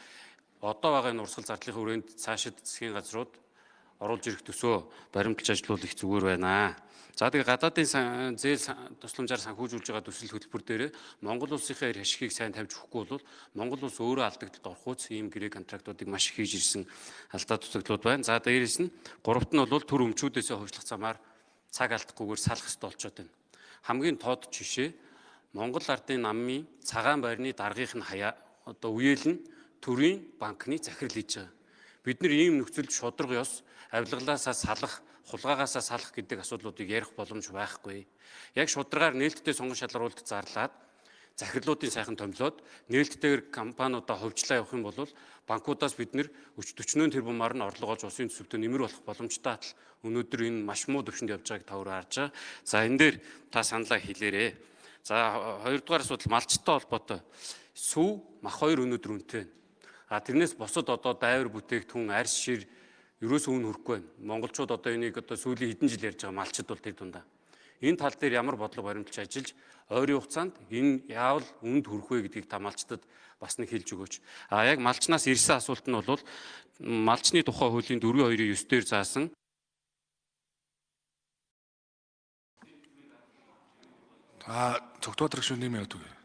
одоо байгаа энэ урсгал зардлын хүрээнд цаашид засгийн газрууд оруулж ирэх төсөө баримталж ажиллавал их зүгээр байна. За тэгээ гадаадын зээл тусламжаар санхүүжүүлж байгаа төсөл хөтөлбөр дээр Монгол улсынхаа эрх ашигыг сайн тавьж өгөхгүй бол Монгол улс өөрөө алдагдлалд орох үз ийм гэрээ контрактуудыг маш их хийж ирсэн алдаа дутагдлууд байна. За дээрээс нь гуравт нь бол төр өмчүүдээсээ хувьчлах замаар Цаг алдахгүйгээр салах ёстой болчиход байна. Хамгийн тод жишээ Монгол Ардын намын цагаан байрны даргынх нь хаяа одоо үеэл нь төрийн банкны захирал хийж байгаа. Бид нар ийм нөхцөлд шударга ёс авилгалаасаа салах, хулгайгаасаа салах гэдэг асуудлуудыг ярих боломж байхгүй. Яг шударгаар нээлттэй сонгон шалгаруулалт зарлаад захирлуудын сайхан томилоод нээлттэйгээр компаниудаа хувьчлаа явах юм бол банкудаас бид нэр 40 тэрбумаар нь орлого олж улсын төсөвтөө нэмэр болох боломжтой атал өнөөдөр энэ маш муу түвшинд явж байгааг та өөрөө харж байгаа. За энэ дээр та саналаа хэлээрээ. За хоёрдугаар асуудал малчтай холбоотой. Сүү мах хоёр өнөөдөр үнэтэй байна. А тэрнээс бусад одоо дайвар бүтээгдэхүүн арьс шир ерөөсөө үн хүрэхгүй байна. Монголчууд одоо энийг одоо сүүлийн хэдэн жил ярьж байгаа малчид бол тэр дундаа. Энэ тал дээр ямар бодлого баримталж ажиллаж ойрын хугацаанд энэ яавал үнд хүрэх вэ гэдгийг та малчдад бас нэг хэлж өгөөч. А яг малчнаас ирсэн асуулт нь бол малчны тухай хуулийн 4-2-9 дээр заасан За Цогтбаатар гишүүн 1 минут өгье.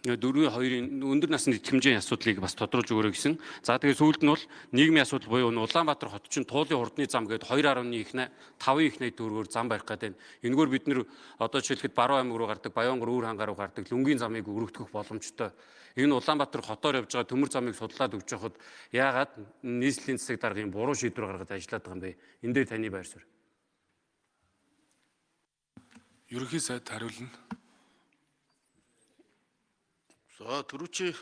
4-2-ын өндөр насны тэтгэмжийн асуудлыг бас тодруулж өгөөрэй гэсэн. За тэгээ сүүлд нь бол нийгмийн асуудал буюу Улаанбаатар хот чинь туулын хурдны зам гээд 2.1 их 5 их 80 төгрөгөөр зам барих гэдэг. Энэгээр бид нэр одоо жишээлхэд Баруун аймаг руу гардаг, Баянгар үүр хангаар руу гардаг лүнгийн замыг өргөтгөх боломжтой. Энэ Улаанбаатар хотоор явж байгаа төмөр замыг судлаад өгч явахад яагаад нийслэлийн засаг даргын буруу шийдвэр гаргаж ажиллаад байгаа юм бэ? Энэ дээр таны байр суурь. Ерөнхий сайд хариулна. За түрүүчийн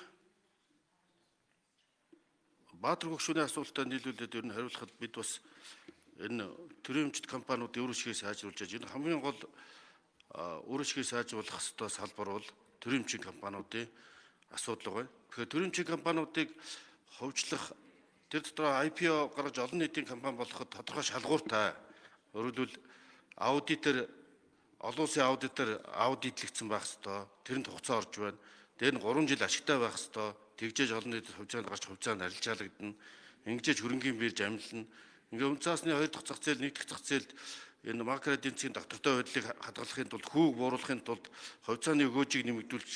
Баатар гүгшүүний асуултаа нийлүүлээд ер нь хариулахад бид бас энэ төрийн өмчт компаниуд үр ашгийг сайжруулж яаж энэ хамгийн гол үр ашгийг сайжруулах ёстой салбар бол төрийн өмчийн компаниудын асуудал байна. Тэгэхээр төрийн өмчийн компаниудыг хувьчлах тэр дотор IPO гаргаж олон нийтийн компани болоход тодорхой шалгууртай. Өөрөөр хэлбэл аудитор олон улсын аудитор аудитлэгдсэн байх ёстой. Тэрэнд хугацаа орж байна. Тэр нь 3 жил ашигтай байх ёстой. Тэгжээж олон нийтэд хувьцаанд гарч хувьцаанд арилжаалагдана. Ингэжээж хөрөнгийн бирж амилна. Ингээ үнэ цаасны 2 дахь зах зээл, 1 дахь зах зээлд энэ макро эдийн засгийн доктортой байдлыг хадгалахын тулд, хүүг бууруулахын тулд хувьцааны өгөөжийг нэмэгдүүлж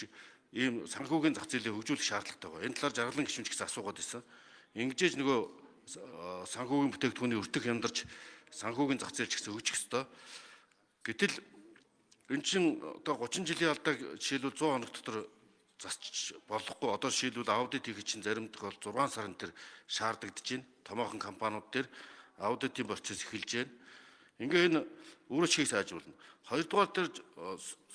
ийм санхүүгийн зах зээлийг хөгжүүлэх шаардлагатай байна. Энэ талаар жаргалан гишүүн ч гэсэн асуугаад байсан. Ингэжээж нөгөө санхүүгийн бүтээгдэхүүний өртөх хямдарч санхүүгийн зах зээл ч гэсэн хөгжих ёстой. Гэтэл эн чинь одоо 30 жилийн алдааг жишээлбэл 100 хоног дотор засч болохгүй. Одоо жишээлбэл аудит хийх чинь зарим тохиолдолд 6 сарын тэр шаардагдаж байна. Томоохон компаниуд дээр аудитын процесс эхэлж байна. Ингээ энэ үр ашгийг сайжруулна. Хоёрдугаар тэр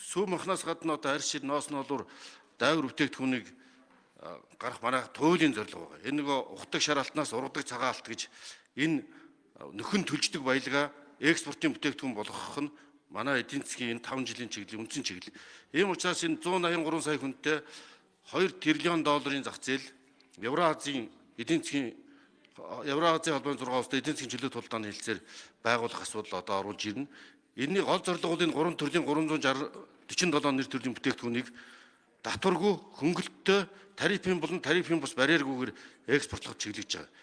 сүү махнаас гадна одоо арь шир ноос нолуур дайвар бүтээгдэхүүнийг гарах манай туйлын зорилго байгаа. Энэ нөгөө ухдаг шар алтнаас ургадаг цагаан алт гэж энэ нөхөн төлждөг баялгаа экспортын бүтээгдэхүүн болгох нь манай эдийн засгийн энэ 5 жилийн чиглэл үндсэн чиглэл. Ийм учраас энэ 183 сая хүнтэй 2 триллион долларын зах зээл Евроазийн эдийн засгийн Евроазийн холбооны 6 улсад эдийн засгийн чөлөө тулдааны хэлцээр байгуулах асуудал одоо оруулж ирнэ. Энэний гол зорилго бол энэ 3 төрлийн 347 нэр төрлийн бүтээгдэхүүнийг татваргүй хөнгөлөлттэй тарифын болон тарифын бус барьергүйгээр экспортлох чиглэж байгаа.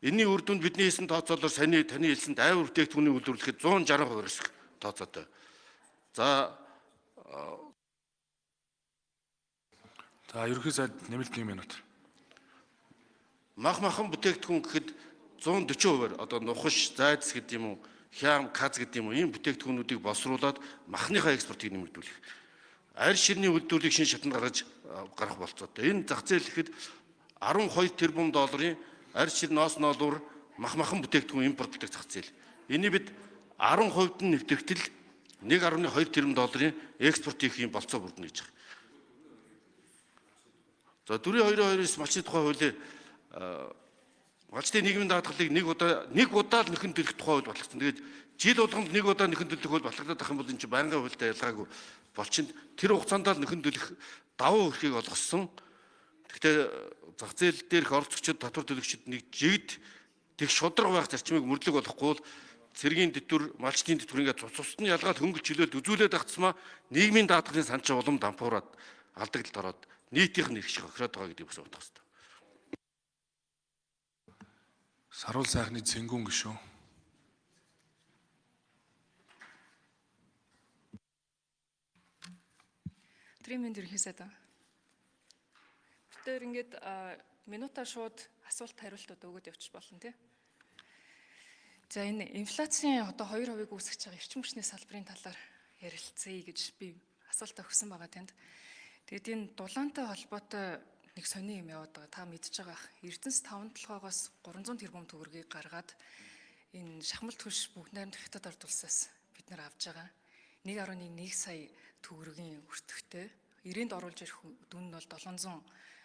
Энэний үр дүнд бидний хийсэн тооцоолоор саяны таны хэлсэн дайвар бүтээгдэхүүнийг үйлдвэрлэхэд 160% өсөх тооцоотой. За За ерөнхий сайд нэмэлт 1 минут. Мах махан бүтээгдэхүүн гэхэд 140%-аар одоо нухаш, зайдас гэдэг юм уу, хям, каз гэдэг юм уу ийм бүтээгдэхүүнүүдийг боловсруулад махныхаа экспортыг нэмэгдүүлэх. Арь ширний үйлдвэрлэлийг шинэ шатанд гаргаж гарах болцоотой. Энэ зах зээл гэхэд 12 тэрбум долларын арь шир ноос ноолуур мах махан бүтээгдэхүүн импортлдог зах зээл. Энийг бид 10% нь нэвтрэхтэл 1.2 тэрбум долларын экспорт хийх юм болцоо бүрдэнэ гэж байгаа. За 4-2-2-9 малчны тухай хуулийн малчдын нийгмийн даатгалыг нэг удаа л нөхөн төлөх тухай хууль батлагдсан. Тэгээд жил болгонд нэг удаа нөхөн төлөх хууль батлагдаад ах юм бол энэ чинь байнгын хуультай ялгаагүй болчин. Тэр хугацаанд л нөхөн төлөх давуу эрхийг олгосон. Гэхдээ зах зээл дээрх оролцогчид татвар төлөгчид нэг жигд тэг шударга байх зарчмыг мөрдлөг болохгүй бол цэргийн тэтгэвэр, малчдын тэтгэвэр ингээд цус цусд нь ялгаад хөнгөлж чөлөөлт үзүүлээд ах тусмаа нийгмийн даатгалын сан чинь улам дампуураад алдагдлалд ороод нийтийнх нь эрх шиг хохироод байгаа гэдгийг бас бодох хэрэгтэй. Саруул сайхны цэнгүүн гишүүн. Өдрийн мэнд ерөнхий сайд. Бид өөр ингээд минутаа шууд асуулт хариултууд өгөөд явчих болно тий. За, энэ инфляцийн одоо 2%-ыг үүсгэж байгаа эрчим хүчний салбарын талаар ярилцъя гэж би асуулт өгсөн байгаа танд. Тэгээд энэ дулаантай холбоотой нэг сони юм яваад байгаа. Та мэдж байгаа ах. Эрдэнэс 5 толгоогоос 300 тэрбум төгрөгийг гаргаад энэ шахмал түлш бүгд найрамдах хятад ард улсаас бид нар авж байгаа. 1.1 сая төгрөгийн өртөгтэй. Ирээнд оруулж ирэх дүн нь бол 700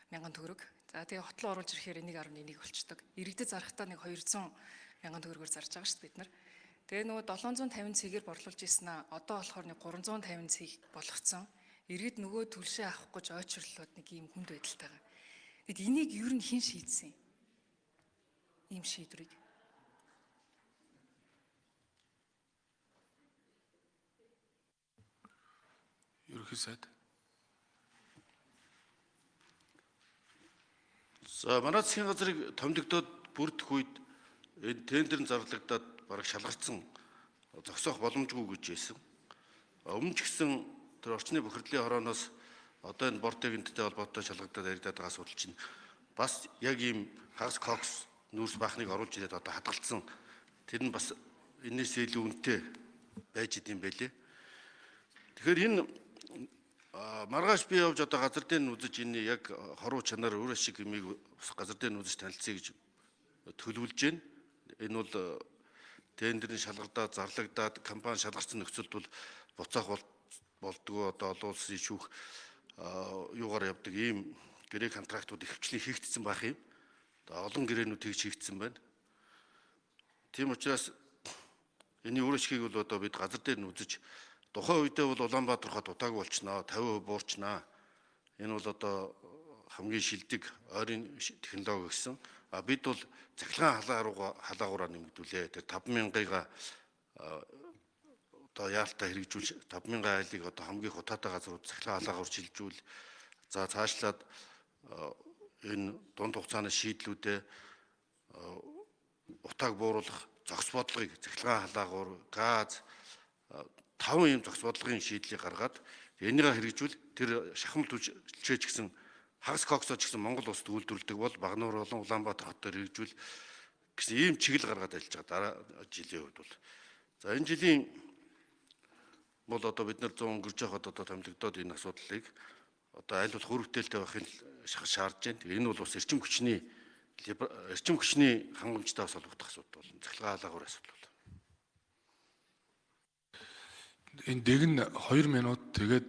мянган төгрөг. За, тэгээ хотлоо оруулж ирэхээр 1.1 болчдөг. Иргэдэд зарахтаа нэг 200 мянган төгрөгөөр зарж байгаа шүү дээ бид нар. Тэгээ нөгөө 750 цэгээр борлуулж ирсэн аа. Одоо болохоор нэг 350 цэг болгоцсон. Иргэд нөгөө түлшээ авах гэж ойчрлоод нэг ийм хүнд байдалтай байгаа. Тэгэд энийг ер нь хэн шийдсэн юм? Ийм шийдвэрийг. Ерөнхий сайд. За, манай засгийн газрыг томилогдоод бүрдэх үед энэ тендер нь зарлагдаад бараг шалгарсан, зогсоох боломжгүй гэж хэлсэн. Өмнө ч гэсэн тэр орчны бохирдлын хорооноос одоо энэ бортегэнттэй холбоотой шалгагдаад яригадаад байгаа асуудал чинь бас яг ийм хагас кокс нүүрс баахныг оруулж ирээд одоо хадгалцсан. Тэр нь бас энэс илүү үнэтэй байж идэм байлээ. Тэгэхээр энэ маргааш би явж одоо газар дээр нь үзэж, энэ яг хоруу чанар, өөр шиг юмыг бас газар дээр нь үзэж танилцъя гэж төлөвлөж байна. Энэ бол тендерийн шалгардаад, зарлагдаад, компани шалгарсан нөхцөлд бол буцаах бол болдгоо, одоо олон улсын шүүх юугаар явдаг ийм гэрээ контрактууд ихэвчлэн хийгдсэн байх юм. Одоо олон гэрээнүүд хийж хийгдсэн байна. Тийм учраас энэний үр ашгийг бол одоо бид газар дээр нь үзэж, тухайн үедээ бол Улаанбаатар хот утаагүй болчихноо, 50% буурчнаа. Энэ бол одоо хамгийн шилдэг ойрын технологи гэсэн. А бид бол цахилгаан халаагаараа нэмэгдүүлээ. Тэр 5000-ыг одоо яалтаа хэрэгжүүлж, 5000 айлыг одоо хамгийн хутаатай газрууд цахилгаан халаагаар шилжүүл. За, цаашлаад энэ дунд хугацааны шийдлүүдээ утааг бууруулах зохис бодлогыг цахилгаан халаагуур, газ, таван ийм зохис бодлогын шийдлийг гаргаад энийгээ хэрэгжүүл тэр шахам түлшээч гэсэн, хагас коксоо ч гэсэн Монгол улсад үйлдвэрлэдэг бол Багануур болон Улаанбаатар хотоор хэрэгжүүл гэсэн ийм чиглэл гаргаад ажиллаж байгаа дараа жилийн хувьд бол. За, энэ жилийн бол одоо бид нар 100 өнгөрч байхад одоо томилогдоод энэ асуудлыг одоо аль болох үр бүтээлтэй байхыг шаардж байна. Тэгээ энэ бол бас эрчим хүчний хангамжтай бас холбогдох асуудал болно. Цахилгаан халаагуур асуудал бол. Энэ дэг нь 2 минут, тэгээд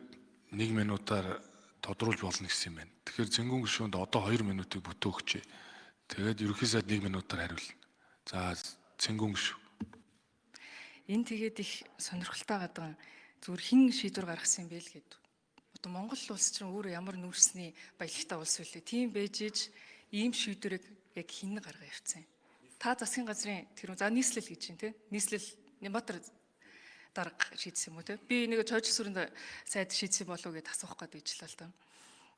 1 минутаар тодруулж болно гэсэн юм байна. Тэгэхээр Цэнгүүн гишүүнд одоо 2 минутыг бүтөөгч. Тэгээд ерөнхий сайд 1 минутаар хариулна. За, Цэнгүүн гишүүн. Энэ тэгээд их сонирхолтой гадаг зүгээр хэн шийдвэр гаргасан юм бэ л гээд. Одоо Монгол улс чинь өөрөө ямар нүүрсний баялагтай улс вүлээ. Тийм байж иж ийм шийдвэрийг яг хэн гаргаа явцсан юм? Та засгийн газрын тэр за нийслэл гэж чинь тий. Нийслэл Нямбатар дарга шийдсэн юм уу те? Би нэг цоожил сүрэнд сайд шийдсэн болов уу гэдээ асуух гээд байжлаа л да.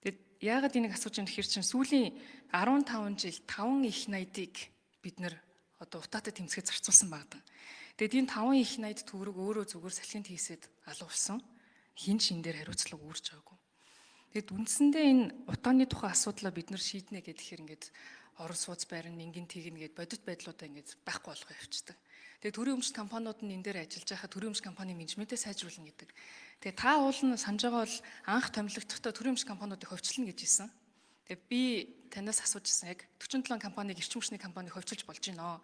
Тэгээд яагаад энийг асууж юм гэхэр чинь сүүлийн 15 жил 5 их найдыг бид нэр одоо утаатай тэмцэхэд зарцуулсан байдаг. Тэгээд энэ 5 их найд төгрөг өөрөө зүгээр салхинд хийсэд алга болсон. Хэн ч энэ дээр хариуцлага үүрч байгаагүй. Тэгэд үндсэндээ энэ утааны тухай асуудлаа бид нар шийднэ гэхээр ингээд орон сууц барина, ингэн тэгнэ гэд бодит байдлуудаа ингээд байхгүй болгоо явчихдаг. Тэгээ төрийн өмч компаниуд нь энэ дээр ажиллаж байхад төрийн өмч компани менежментээ сайжруулна гэдэг. Тэгээ та уул нь санаж байгаа бол анх томилогдохдоо төрийн өмч компаниудыг хувьчлана гэж хэлсэн. Тэгээ би танаас асууж ирсэн, яг 47 компаниг, эрчим хүчний компаниг хувьчилж болж байна.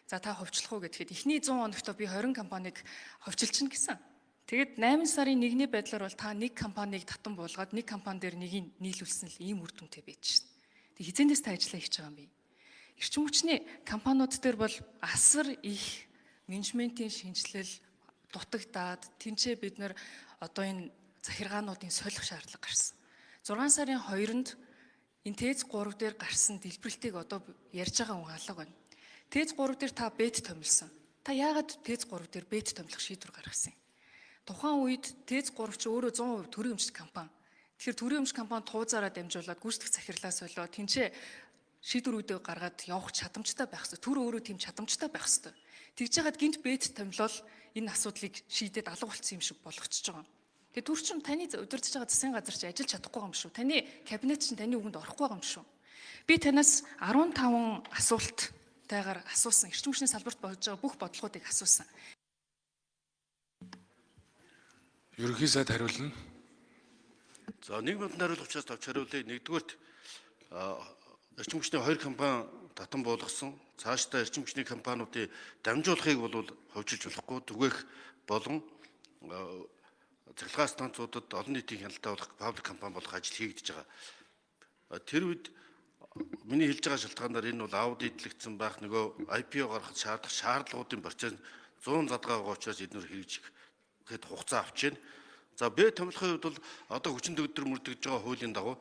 За, та хувьчлах уу гэхэд эхний 100 хоногт би 20 компаниг хувьчилчихна гэсэн. Тэгээд 8 сарын 1-ний байдлаар бол та нэг компанийг татан буулгаад, нэг компани дээр нэгийг нийлүүлсэн л ийм үр дүнтэй байж шин. Тэг хизээнээс та ажиллаа хийж байгаа юм бэ? Эрчим хүчний компаниуд дээр бол асар их менежментийн шинжилэл дутагдаад, тэнцээ бид нар одоо энэ захиргаануудын солих шаардлага гарсан. 6 сарын 2-нд энэ ТЭЦ 3 дээр гарсан дэлбэрэлтийг одоо ярьж байгаа хүн алга байна. ТЭЦ 3 дээр та бет томилсон. Та яагаад ТЭЦ 3 дээр бет томилох шийдвэр гаргасан юм? Тухайн үед ТЭЦ 3 чи өөрөө 100% төрийн өмчт компани. Тэгэхээр төрийн өмч компани туузаараа дамжуулаад гүйцэтгэх захирлаас болоо тэнцээ шийдвэрүүдээ гаргаад явах чадамжтай байх хэрэгтэй. Төр өөрөө тийм чадамжтай байх хэрэгтэй. Тэгж яагаад гинт бет томилол энэ асуудлыг шийдээд алга болцсон юм шиг болгочихж байгаа юм. Тэгээ төр чинь таны удирдах байгаа засгийн газар чи ажиллаж чадахгүй юм шүү. Таны кабинет чинь таны үгэнд орохгүй байгаа юм шүү. Би танаас 15 асуулт тайгаар асуусан. Эрчим хүчний салбарт болж байгаа бүх бодлогоодыг асуусан. Ерөнхий сайд хариулна. За, нэг минутанд хариулах учраас товч хариулъя. Нэгдүгээрт, эрчим хүчний хоёр компани татан буулгасан. Цаашдаа эрчим хүчний компаниудыг дамжуулахыг бол хөвчилж болохгүй, түгээх болон цахилгаан станцуудад олон нийтийн хяналттай болох public компани болох ажил хийгдэж байгаа. Тэр үед миний хэлж байгаа шалтгаанаар энэ бол аудитлэгдсэн байх, нөгөө IPO гаргахад шаардах шаардлагуудын процесс 100 задгаа байгаа учраас эднүр хэрэгжихэд хугацаа авч байна. За, Б томилохын хувьд бол одоо хүчин төгөлдөр мөрдөгдөж байгаа хуулийн дагуу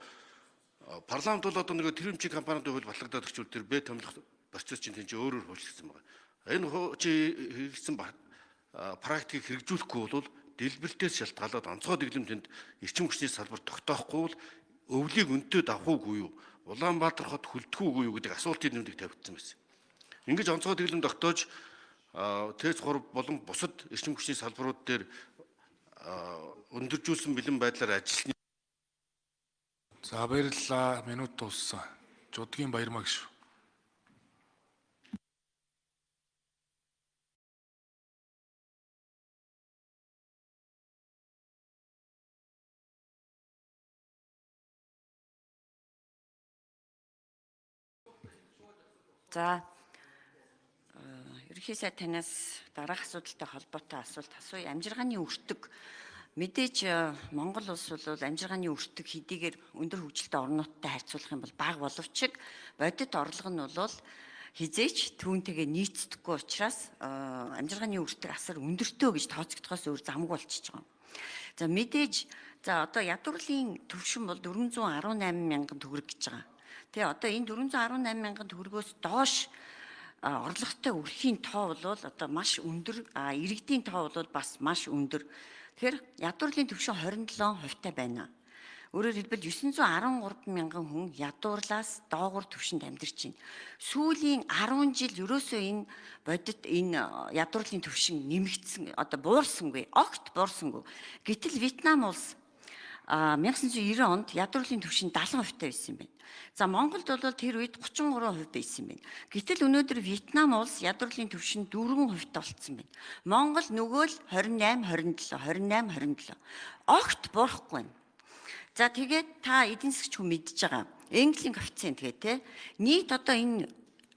парламент бол одоо нөгөө тэрэмчийн компаниудын хууль батлагдаад өгчүүл тэр Б томилох процесс чинь тийм өөрөөр хуучлагдсан байна. Энэ чи хэрэгжсэн практикийг хэрэгжүүлэхгүй бол дэлбэлтээс шалтгаалаад онцгой дэглэм тэнд эрчим хүчний салбар тогтоохгүй бол өвлийг өнтөө давах уугүй юу? Улаанбаатар хот хүлдэх үгүй юу гэдэг асуултын нэмдэг тавигдсан байсан. Ингэж онцгой дэглэм тогтоож ТЭЦ 3 болон бусад эрчим хүчний салбарууд дээр өндөржүүлсэн бэлэн байдлаар ажилласны За, баярлалаа. Минут дууссан. Жудгийн Баярмаа гişв. За, ерөнхий сайд, танаас дараах асуудалтай холбоотой асуулт асууя. Амжиргааны өртөг, мэдээж Монгол улс бол амжиргааны өртөг хэдийгээр өндөр хөгжилтэй орнуудтай харьцуулах юм бол бага боловч бодит орлого нь бол хэзээ ч түүнтэйгээ нийцдэггүй учраас амжиргааны өртөг асар өндөртөө гэж тооцогдохоос өөр замгүй болчихж байгаа. За, мэдээж, за, одоо ядуурлын түвшин бол 418 мянган төгрөг гэж байгаа. Тэгээ одоо энэ 418 мянган төгрөгөөс доош орлоготой өрхийн тоо бол одоо маш өндөр, иргэдийн тоо бол бас маш өндөр. Тэгэхээр ядуурлын түвшин 27 хувьтай байна. Өөрөөр хэлбэл, 913 мянган хүн ядуурлаас доогуур түвшинд амьдарч байна. Сүүлийн 10 жил ерөөсөө энэ бодит энэ ядуурлын түвшин нэмэгдсэн, одоо буурсангүй, огт буурсангүй. Гэтэл Вьетнам улс 1990 онд ядуурлын түвшин 70% байсан юм байна. За, Монголд бол тэр үед 33% байсан юм байна. Гэтэл өнөөдөр Вьетнам улс ядуурлын түвшин 4% болцсон байна. Монгол нөгөө л 28 27 28 27. Огт буурахгүй байна. За, тэгээд та эдийн засгч хүн, мэдж байгаа. Энглийн коэффициент гэх те. Нийт одоо энэ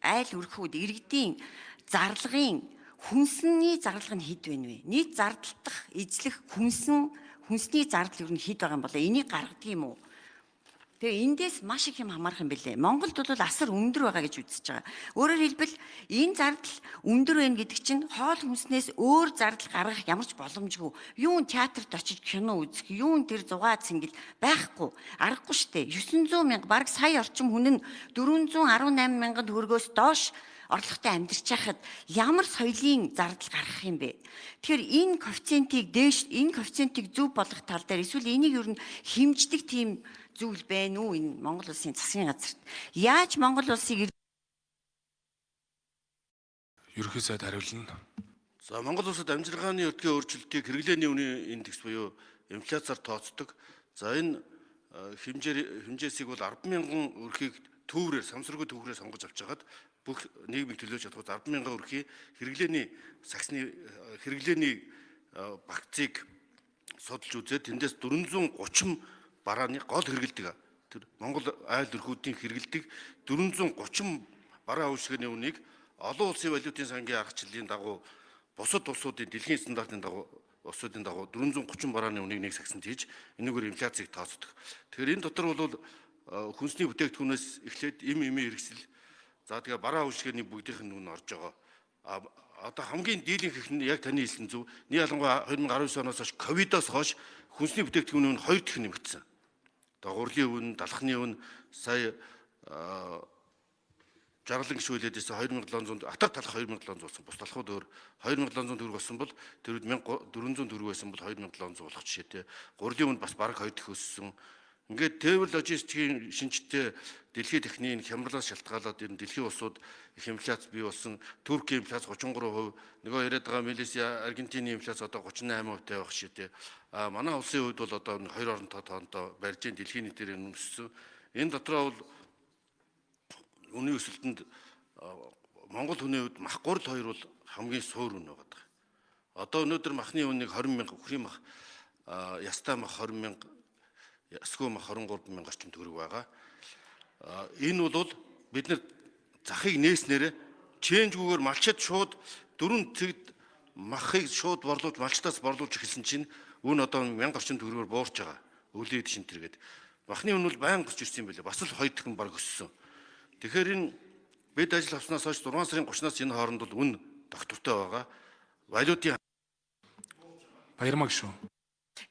айл өрхүүд иргэдийн зарлагын хүнсний зарлага нь хэд байна вэ? Нийт зардалдах эзлэх хүнсний зардал ер нь хэд байгаа юм болоо? Энийг гаргадаг юм уу? Тэгээ эндээс маш их юм хамаарах юм билээ. Монголд бол асар өндөр байгаа гэж үзэж байгаа. Өөрөөр хэлбэл, энэ зардал өндөр байна гэдэг чинь хоол хүнснээс өөр зардал гаргах ямар ч боломжгүй. Юун театрт очиж кино үзэх, юун тэр зугаа цэнгэл, байхгүй. Аргагүй штэ. 900 мянга, бараг сая орчим хүн нь 418 мянган төгрөгөөс доош орлоготой амьдарч байхад ямар соёлын зардал гаргах юм бэ? Тэгэхээр энэ коэффициентийг дээш, энэ коэффициентийг зөв болгох тал дээр эсвэл энийг ер нь хэмждэг тийм зүйл байна уу энэ Монгол улсын засгийн газарт? Яаж Монгол улсыг Ерөнхий сайд хариулна. За, Монгол улсад амжиргааны өртгийн өөрчлөлтийг хэрэглээний үнийн индекс буюу инфляцаар тооцдог. За, энэ хэмжээ хэмжээсийг бол 10,000 өрхийг төврээр, самсаргүй төврээр сонгож авч хагаад бүх нийгмийг төлөөж чадах 10,000 өрхийн хэрэглээний саксны хэрэглээний багцыг судалж үзээд тэндээс 430 барааны гол хэрэгэлдэг, тэр Монгол айл өрхүүдийн хэрэгэлдэг 430 бараа үйлчилгээний үнийг олон улсын валютын сангийн аргачлалын дагуу, бусад улсуудын дэлхийн стандартын дагуу, улсуудын дагуу 430 барааны үнийг нэг сагсанд хийж, энэгээр инфляцийг тооцдог. Тэгэхээр энэ дотор бол хүнсний бүтээгдэхүүнээс эхлээд эм эмийн хэрэгсэл, за, тэгээ бараа үйлчилгээний бүгдийнх нь үн орж байгаа. А одоо хамгийн дийлэнх нь яг таны хэлсэн зөв. Нэг ялангуяа 2019 оноос хойш, ковидоос хойш хүнсний бүтээгдэхүүний үн хоёр дахин нэмэгдсэн. Одоо гурлийн үн, далхны үн, сая жаргалан гишүүн хэлээд байсан, 2700, атар талах 2700 болсон. Бус талхууд өөр. 2700 төгрөг болсон бол тэр үед 1400 төгрөг байсан бол 2700 болох жишээтэй. Гурлийн үн бас бараг хоёр дахин өссөн. Ингээд тээвэр логистикийн шинжтэй дэлхийн техникийн хямралаас шалтгаалаад ер нь дэлхийн улсууд их инфляц бий болсон. Туркийн инфляц 33%, нөгөө яриад байгаа Малайзия, Аргентины инфляц одоо 38% тавих жишээтэй. А манай улсын хувьд бол одоо хоёр оронтой тоондоо барьж, дэлхийн нийтээр өссөн. Энэ дотроо бол үнийн өсөлтөнд Монгол хүний хувьд мах гурил хоёр бол хамгийн суур үн байгаа. Одоо өнөөдөр махны үннийг 20 мянга, үхрийн мах, ястай мах 20 мянга, ясгүй мах 23 мянга орчим төгрөг байгаа. Энэ бол бид нар захыг нээснээр чэнжгүүгээр малчид шууд 4 цэгд махыг шууд борлуулж малчдаас борлуулж эхэлсэн чинь үн одоо 1000 орчим төгрөгөөр буурч байгаа. Өвлийн шин тэргээд махны үн бол байнга өсч ирсэн юм билээ. Бас л 2 дахин баг өссөн. Тэгэхээр энэ бид ажил авснаас хойш 6 сарын 30-наас энэ хооронд бол үн доктортой байгаа. Валютын Баярмаа гişүү.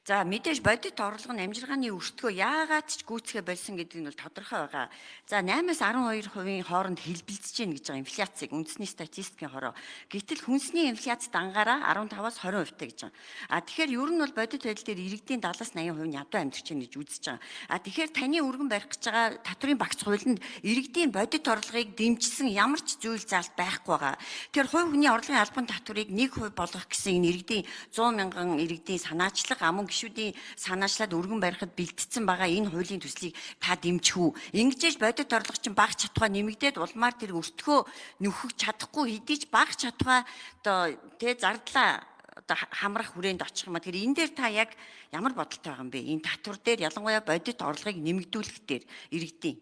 За мэдээж бодит орлого нь амжиргааны өртгөө яагаад ч гүйцэхэ болсон гэдэг нь бол тодорхой байгаа. За 8-аас 12% хооронд хэлбэлзэж гин гэж байгаа инфляцийг үндэсний статистикийн хороо. Гэтэл хүнсний инфляц дангаараа 15-аас 20% таа гэж байгаа. А тэгэхээр ер нь бол бодит байдал дээр иргэдийн 70-аас 80% нь ядуу амьдарч байна гэж үзэж байгаа. А тэгэхээр таны өргөн барих гэж байгаа татврын багц хуулинд иргэдийн бодит орлогыг дэмжсэн ямар ч зүйл заалт байхгүй байгаа. Тэгэхээр хувь хүний орлогын албан татварыг 1% болгох гэсэн энэ иргэдийн 100 мянган иргэдийн санаачлаг мөн гишүүдийн санаачлаад өргөн барихад бэлтгэсэн байгаа энэ хуулийн төслийг та дэмжих үү? Ингэж бодит орлого чинь бага чадвар нэмэгдээд улмаар тэр өртгөө нөхөх чадахгүй хэдий ч бага чадвар одоо тэ зардлаа одоо хамрах хүрээнд очих юм а. Тэгэхээр энэ дээр та яг ямар бодолтой байгаа юм бэ? Энэ татвар дээр ялангуяа бодит орлогыг нэмэгдүүлэх дээр иргэдийн.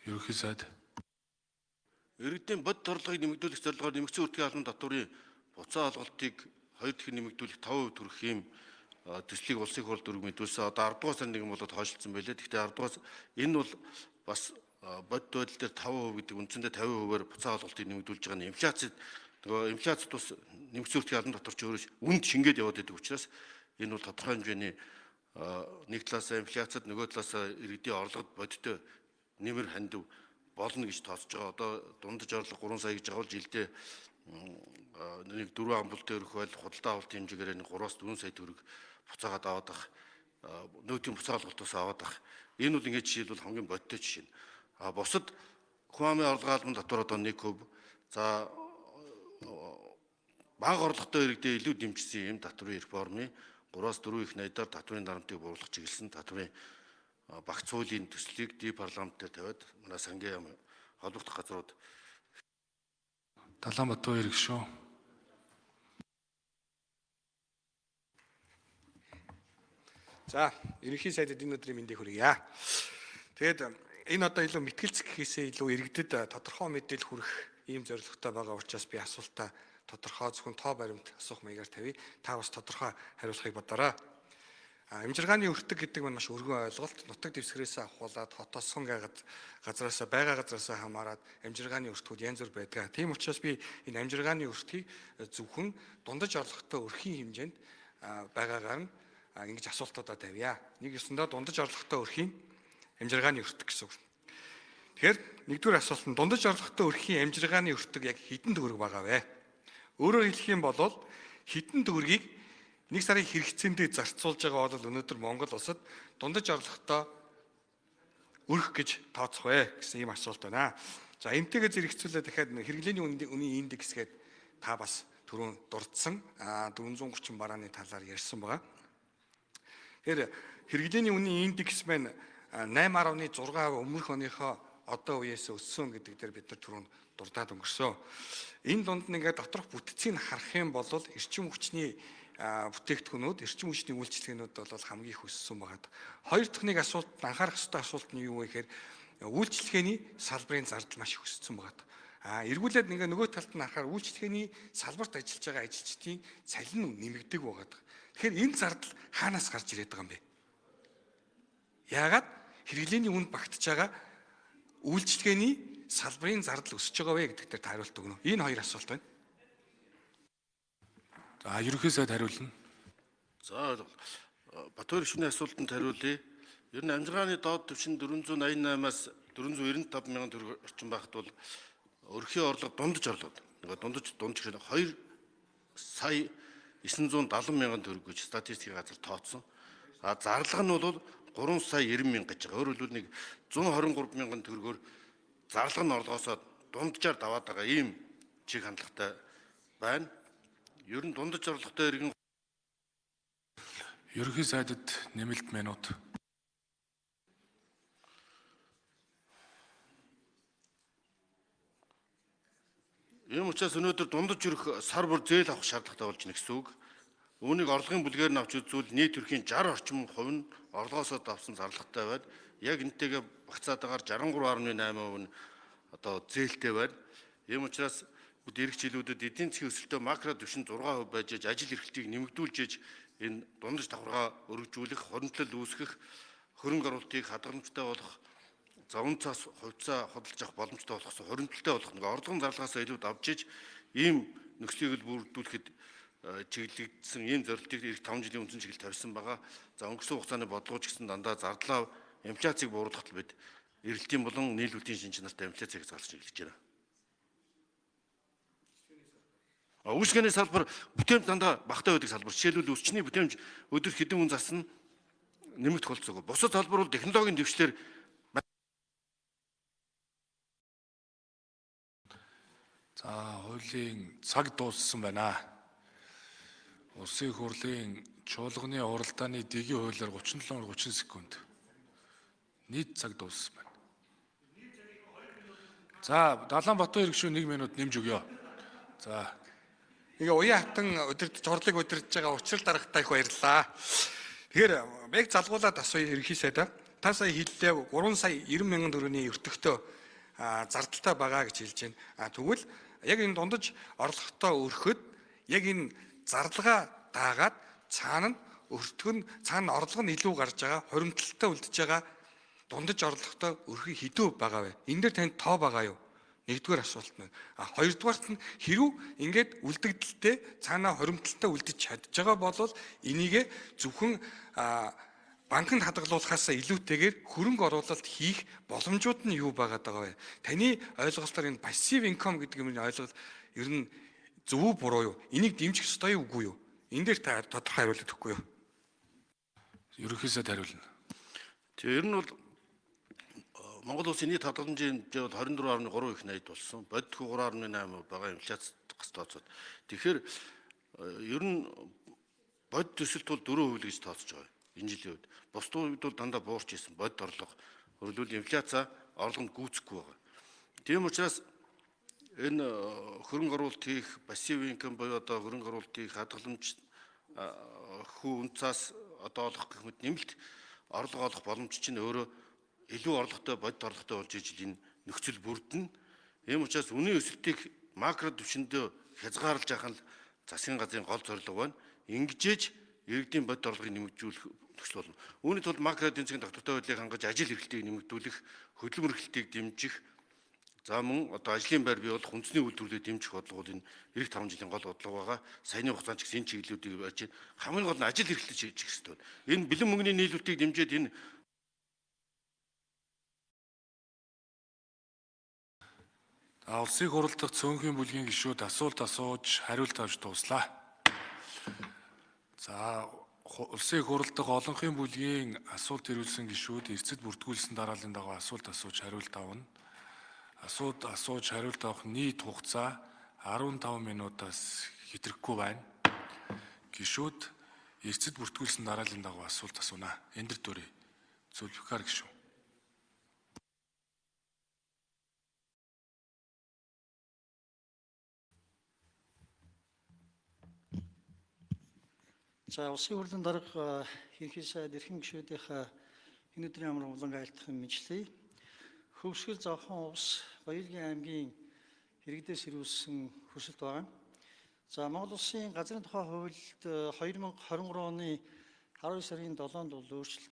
Ерөнхий сайд. Иргэдийн бодит орлогыг нэмэгдүүлэх зорилгоор нэмэгдсэн үрдгийн албан татврын буцаа олголтыг 2 дахин нэмэгдүүлэх 5% төрөх юм төслийг улсын хурал дөрөв мэдүүлсэн. Одоо 10 дугаар сарын 1 болоод хойшлцсон байлээ. Гэхдээ 10 дугаар энэ бол бас бодит байдал дээр 5% гэдэг үндсэндээ 50%-аар буцаа олголтыг нэмэгдүүлж байгаа нь инфляцид нөгөө инфляц тус нэмэгдсэн үрдгийн албан татвар ч өөрөө үнд шингээд яваад байдаг учраас энэ бол тодорхой хэмжээний нэг талаасаа инфляцид нөгөө талаасаа иргэдийн орлогод бодиттой нэмэр хандив болно гэж тооцож байгаа. Одоо дундаж орлого 3 сая гэж байгаа бол жилдээ нэг 4 амбул дээрх байл худалдаа авалтын хэмжээгээр нэг 3-аас 4 сая төгрөг буцаагаад аваад ах нөөтийн буцаа олголтоос аваад ах. Энэ бол ингээд жишээлбэл хамгийн бодиттой жишээ. А бусад хүн амын орлогын албан татвар одоо 1%, за бага орлоготой иргэдээ илүү дэмжсэн юм татврын реформын 3-аас 4 их найдаар татврын дарамтыг бууруулах чиглэсэн татврын багц хуулийн төслийг ди парламент дээр тавиад манай сангийн яам холбогдох газрууд Далайн Батбаяр гişүү. За, ерөнхий сайдад энэ өдрийн мэндийг хүргье. Тэгээд энэ одоо илүү мэтгэлцэх гэхээсээ илүү иргэдэд тодорхой мэдээлэл хүргэх ийм зорилготой байгаа учраас би асуултаа тодорхой зөвхөн тоо баримт асуух маягаар тавья. Та бас тодорхой хариулахыг бодоорой. Амжиргааны өртөг гэдэг нь маш өргөн ойлголт. Нутаг дэвсгэрээс авахуулаад хотоосхон газраасаа байгаа газраасаа хамаарат амжиргааны өртгүүд янз бүр байдаг. Тийм учраас би энэ амжиргааны өртгийг зөвхөн дундаж орлоготой өрхийн хэмжээнд байгаагаар нь ингэж асуултуудаа тавья. Нэг ёсондоо дундаж орлоготой өрхийн амжиргааны өртөг гэсэн үг. Тэгэхээр нэгдүгээр асуулт нь дундаж орлоготой өрхийн амжиргааны өртөг яг хэдэн төгрөг байгаа вэ? Өөрөөр хэлэх юм бол хэдэн төгрөгийг нэг сарын хэрэгцээндээ зарцуулж байгаа бол өнөөдөр Монгол улсад дундаж орлоготой өрөх гэж тооцох вэ гэсэн ийм асуулт байна. За энтэйгээ зэрэгцүүлээ дахиад хэрэглээний үнийн индекс гээд та бас түрүүн дурдсан 430 барааны талаар ярьсан байгаа. Тэгэхээр хэрэглээний үнийн индекс маань 8.6% өмнөх оныхоо одоо үеэс өссөн гэдэг дээр бид нар түрүүн дурдаад өнгөрсөн. Энэ дунд нь ингээд доторх бүтцийг харах юм бол эрчим хүчний бүтээгдэхүүнүүд, эрчим хүчний үйлчилгээнүүд бол хамгийн их өссөн байгаа. Хоёр дахь нэг асуулт анхаарах ёстой асуулт нь юу вэ гэхээр үйлчилгээний салбарын зардал маш их өссөн байгаа. Эргүүлээд ингээ нөгөө талд нь харахаар үйлчилгээний салбарт ажиллаж байгаа ажилчдын цалин нэмэгдэг байгаа. Тэгэхээр энэ зардал хаанаас гарч ирээд байгаа юм бэ? Яагаад хэрэглээний үнд багтж байгаа үйлчилгээний салбарын зардал өсөж байгаа вэ гэдэг дээр та хариулт өгнө. Энэ хоёр асуулт байна. За ерөнхий сайд хариулна. За ойлголоо. Батөр шүний асуултанд хариулъя. Ер нь амжиргааны доод түвшин 488-аас 495 мянган төгрөг орчим байхад бол өрхийн орлого дундаж орлого. Нөгөө дундаж гэхээр 2 сая 970 мянган төгрөг гэж статистикийн газар тооцсон. А зарлага нь бол 3 сая 90 мянга гэж байгаа. Өөрөөр хэлбэл нэг 123 мянган төгрөгөөр зарлага нь орлогоосоо дунджаар даваад байгаа ийм чиг хандлагатай байна. Ер нь дундаж орлоготой иргэн Ерөнхий сайдад нэмэлт минут. Ийм учраас өнөөдөр дундаж өрх сар бүр зээл авах шаардлагатай болж байна гэсэн үг. Үүнийг орлогын бүлгээр нь авч үзвэл нийт төрхийн 60 орчим хувь нь орлогоосоо давсан зарлагатай байд. Яг энтэйгээ багцаатаагаар 63.8% нь одоо зээлтэй байна. Ийм учраас бид ирэх жилүүдэд эдийн засгийн өсөлтөө макро түвшинд 6% байж ажил эрхлэлтийг нэмэгдүүлж энэ дундаж давхаргаа өргөжүүлэх, хуримтлал үүсгэх, хөрөнгө оруулалтыг хадгаламжтай болох, за үн цаас хувьцаа худалдаж авах боломжтой болох, хуримтлалтай болох нэг орлогын зарлагаас илүү давж иж ийм нөхцөлийг л бүрдүүлэхэд чиглэгдсэн ийм зорилтыг ирэх 5 жилийн үндсэн чиглэл тавьсан байгаа. За өнгөрсөн хугацааны бодлого ч гэсэн дандаа зардлаа инфляцийг бууруулахад бид эрэлтийн болон нийлүүлэлтийн шин чанартай инфляцийг залж чиглэж байна. Үйлчилгээний салбар бүтээмж дандаа багатай байдаг салбар. Жишээлбэл өсчний бүтээмж өдөр хэдэн хүн засна нэмэгдэх болцоог. Бусад салбар бол технологийн дэвшлэр. За хуулийн цаг дууссан байна. Улсын хурлын чуулганы уралдааны дэгийн хуулиар 37 30 секунд. Нийт цаг дууссан байна. За Далан Батбаяр гишүүн 1 минут нэмж өгье. За Тэгээ уян хатан удирдах хурлыг удирдах байгаа учрал даргатай их баярлалаа. Тэгэхээр яг залгуулад асууя ерөнхий сайдаа. Та сая хэллээ 3 сая 90 мянган төгрөгийн өртөгтөө зардалтай байгаа гэж хэлж байна. А тэгвэл яг энэ дундаж орлоготой өрхөд яг энэ зардлага дагаад цаана нь өртөг нь цаана орлого нь илүү гарч байгаа, хуримтлалтай үлдэж байгаа дундаж орлоготой өрхөг хэдүү байгаа вэ? Энэ дээр танд тоо байгаа юу? Нэгдүгээр асуулт нь. А хоёрдугаарт нь хэрв ингээд үлдэгдэлтэй цаанаа хоримтлалтай үлдэж чадж байгаа бол энийг зөвхөн банкнд хадгалуулахаас илүүтэйгээр хөрөнгө оруулалт хийх боломжууд нь юу байгаад байгаа вэ? Таны ойлголтоор энэ passive income гэдэг юм ойлголт ер нь зөв үү буруу юу? Энийг дэмжих ёстой юу үгүй юу? Энэ дээр та тодорхой хариулт өгөхгүй юу? Ерөнхий сайд хариулна. Тэгээ ер нь бол Монгол улсын нийт хадгаламжийн хэмжээ бол 24.3 их 80 болсон. Бодит 3.8% байгаа инфляц гас тооцоод. Тэгэхээр ер нь бодит өсөлт бол 4% л гэж тооцож байгаа. Энэ жилийн үед. Бусдын үед бол дандаа буурч исэн бодит орлого. Өөрөлдвөл инфляц орлогонд гүйцэхгүй байгаа. Тийм учраас энэ хөрөнгө оруулалт хийх passive income буюу одоо хөрөнгө оруулалт хийх хадгаламж хүү үнцаас одоо олох гэх мэт нэмэлт орлого олох боломж чинь өөрөө илүү орлоготой бодит орлоготой болж ижил энэ нөхцөл бүрдэнэ. Ийм учраас үнийн өсөлтийг макро түвшиндөө хязгаарлаж явах нь засгийн газрын гол зорилго байна. Ингэжээж иргэдийн бодит орлогыг нэмэгдүүлэх нөхцөл болно. Үүний тулд макро эдийн засгийн тогтвортой байдлыг хангаж ажил эрхлэлтийг нэмэгдүүлэх, хөдөлмөр эрхлэлтийг дэмжих, за мөн одоо ажлын байр бий болох үндэсний үйлдвэрлэлийг дэмжих бодлого бол энэ ирэх 5 жилийн гол бодлого байгаа. Саяны хугацаанд ч гэсэн энэ чиглэлүүдийг байж хамгийн гол нь ажил эрхлэлт хийх хэрэгтэй байна. Энэ бэлэн мөнгөний нийлүүлэлтийг дэмжиж энэ Улсын хурал дахь цөөнхийн бүлгийн гишүүд асуулт асууж хариулт авч дууслаа. За улсын хурал дахь олонхын бүлгийн асуулт ирүүлсэн гишүүд эрсэд бүртгүүлсэн дарааллын дагуу асуулт асууж хариулт авна. Асуулт асууж хариулт авах нийт хугацаа 15 минутаас хэтрэхгүй байна. Гишүүд эрсэд бүртгүүлсэн дарааллын дагуу асуулт асууна. Эндэр дүрээ. Зүлфикар гишүүн. За улсын хурлын дарга, ерөнхий сайд, эрхэм гишүүдийнхээ энэ өдрийн амар амгалан айлтгах мэдлээ. Хөвсгөл Завхан увс Баялгийн аймгийн иргэдээс ирүүлсэн хүсэлт байна. За Монгол улсын газрын тухай хуульд 2023 оны 12 сарын 7-нд бол өөрчлөлт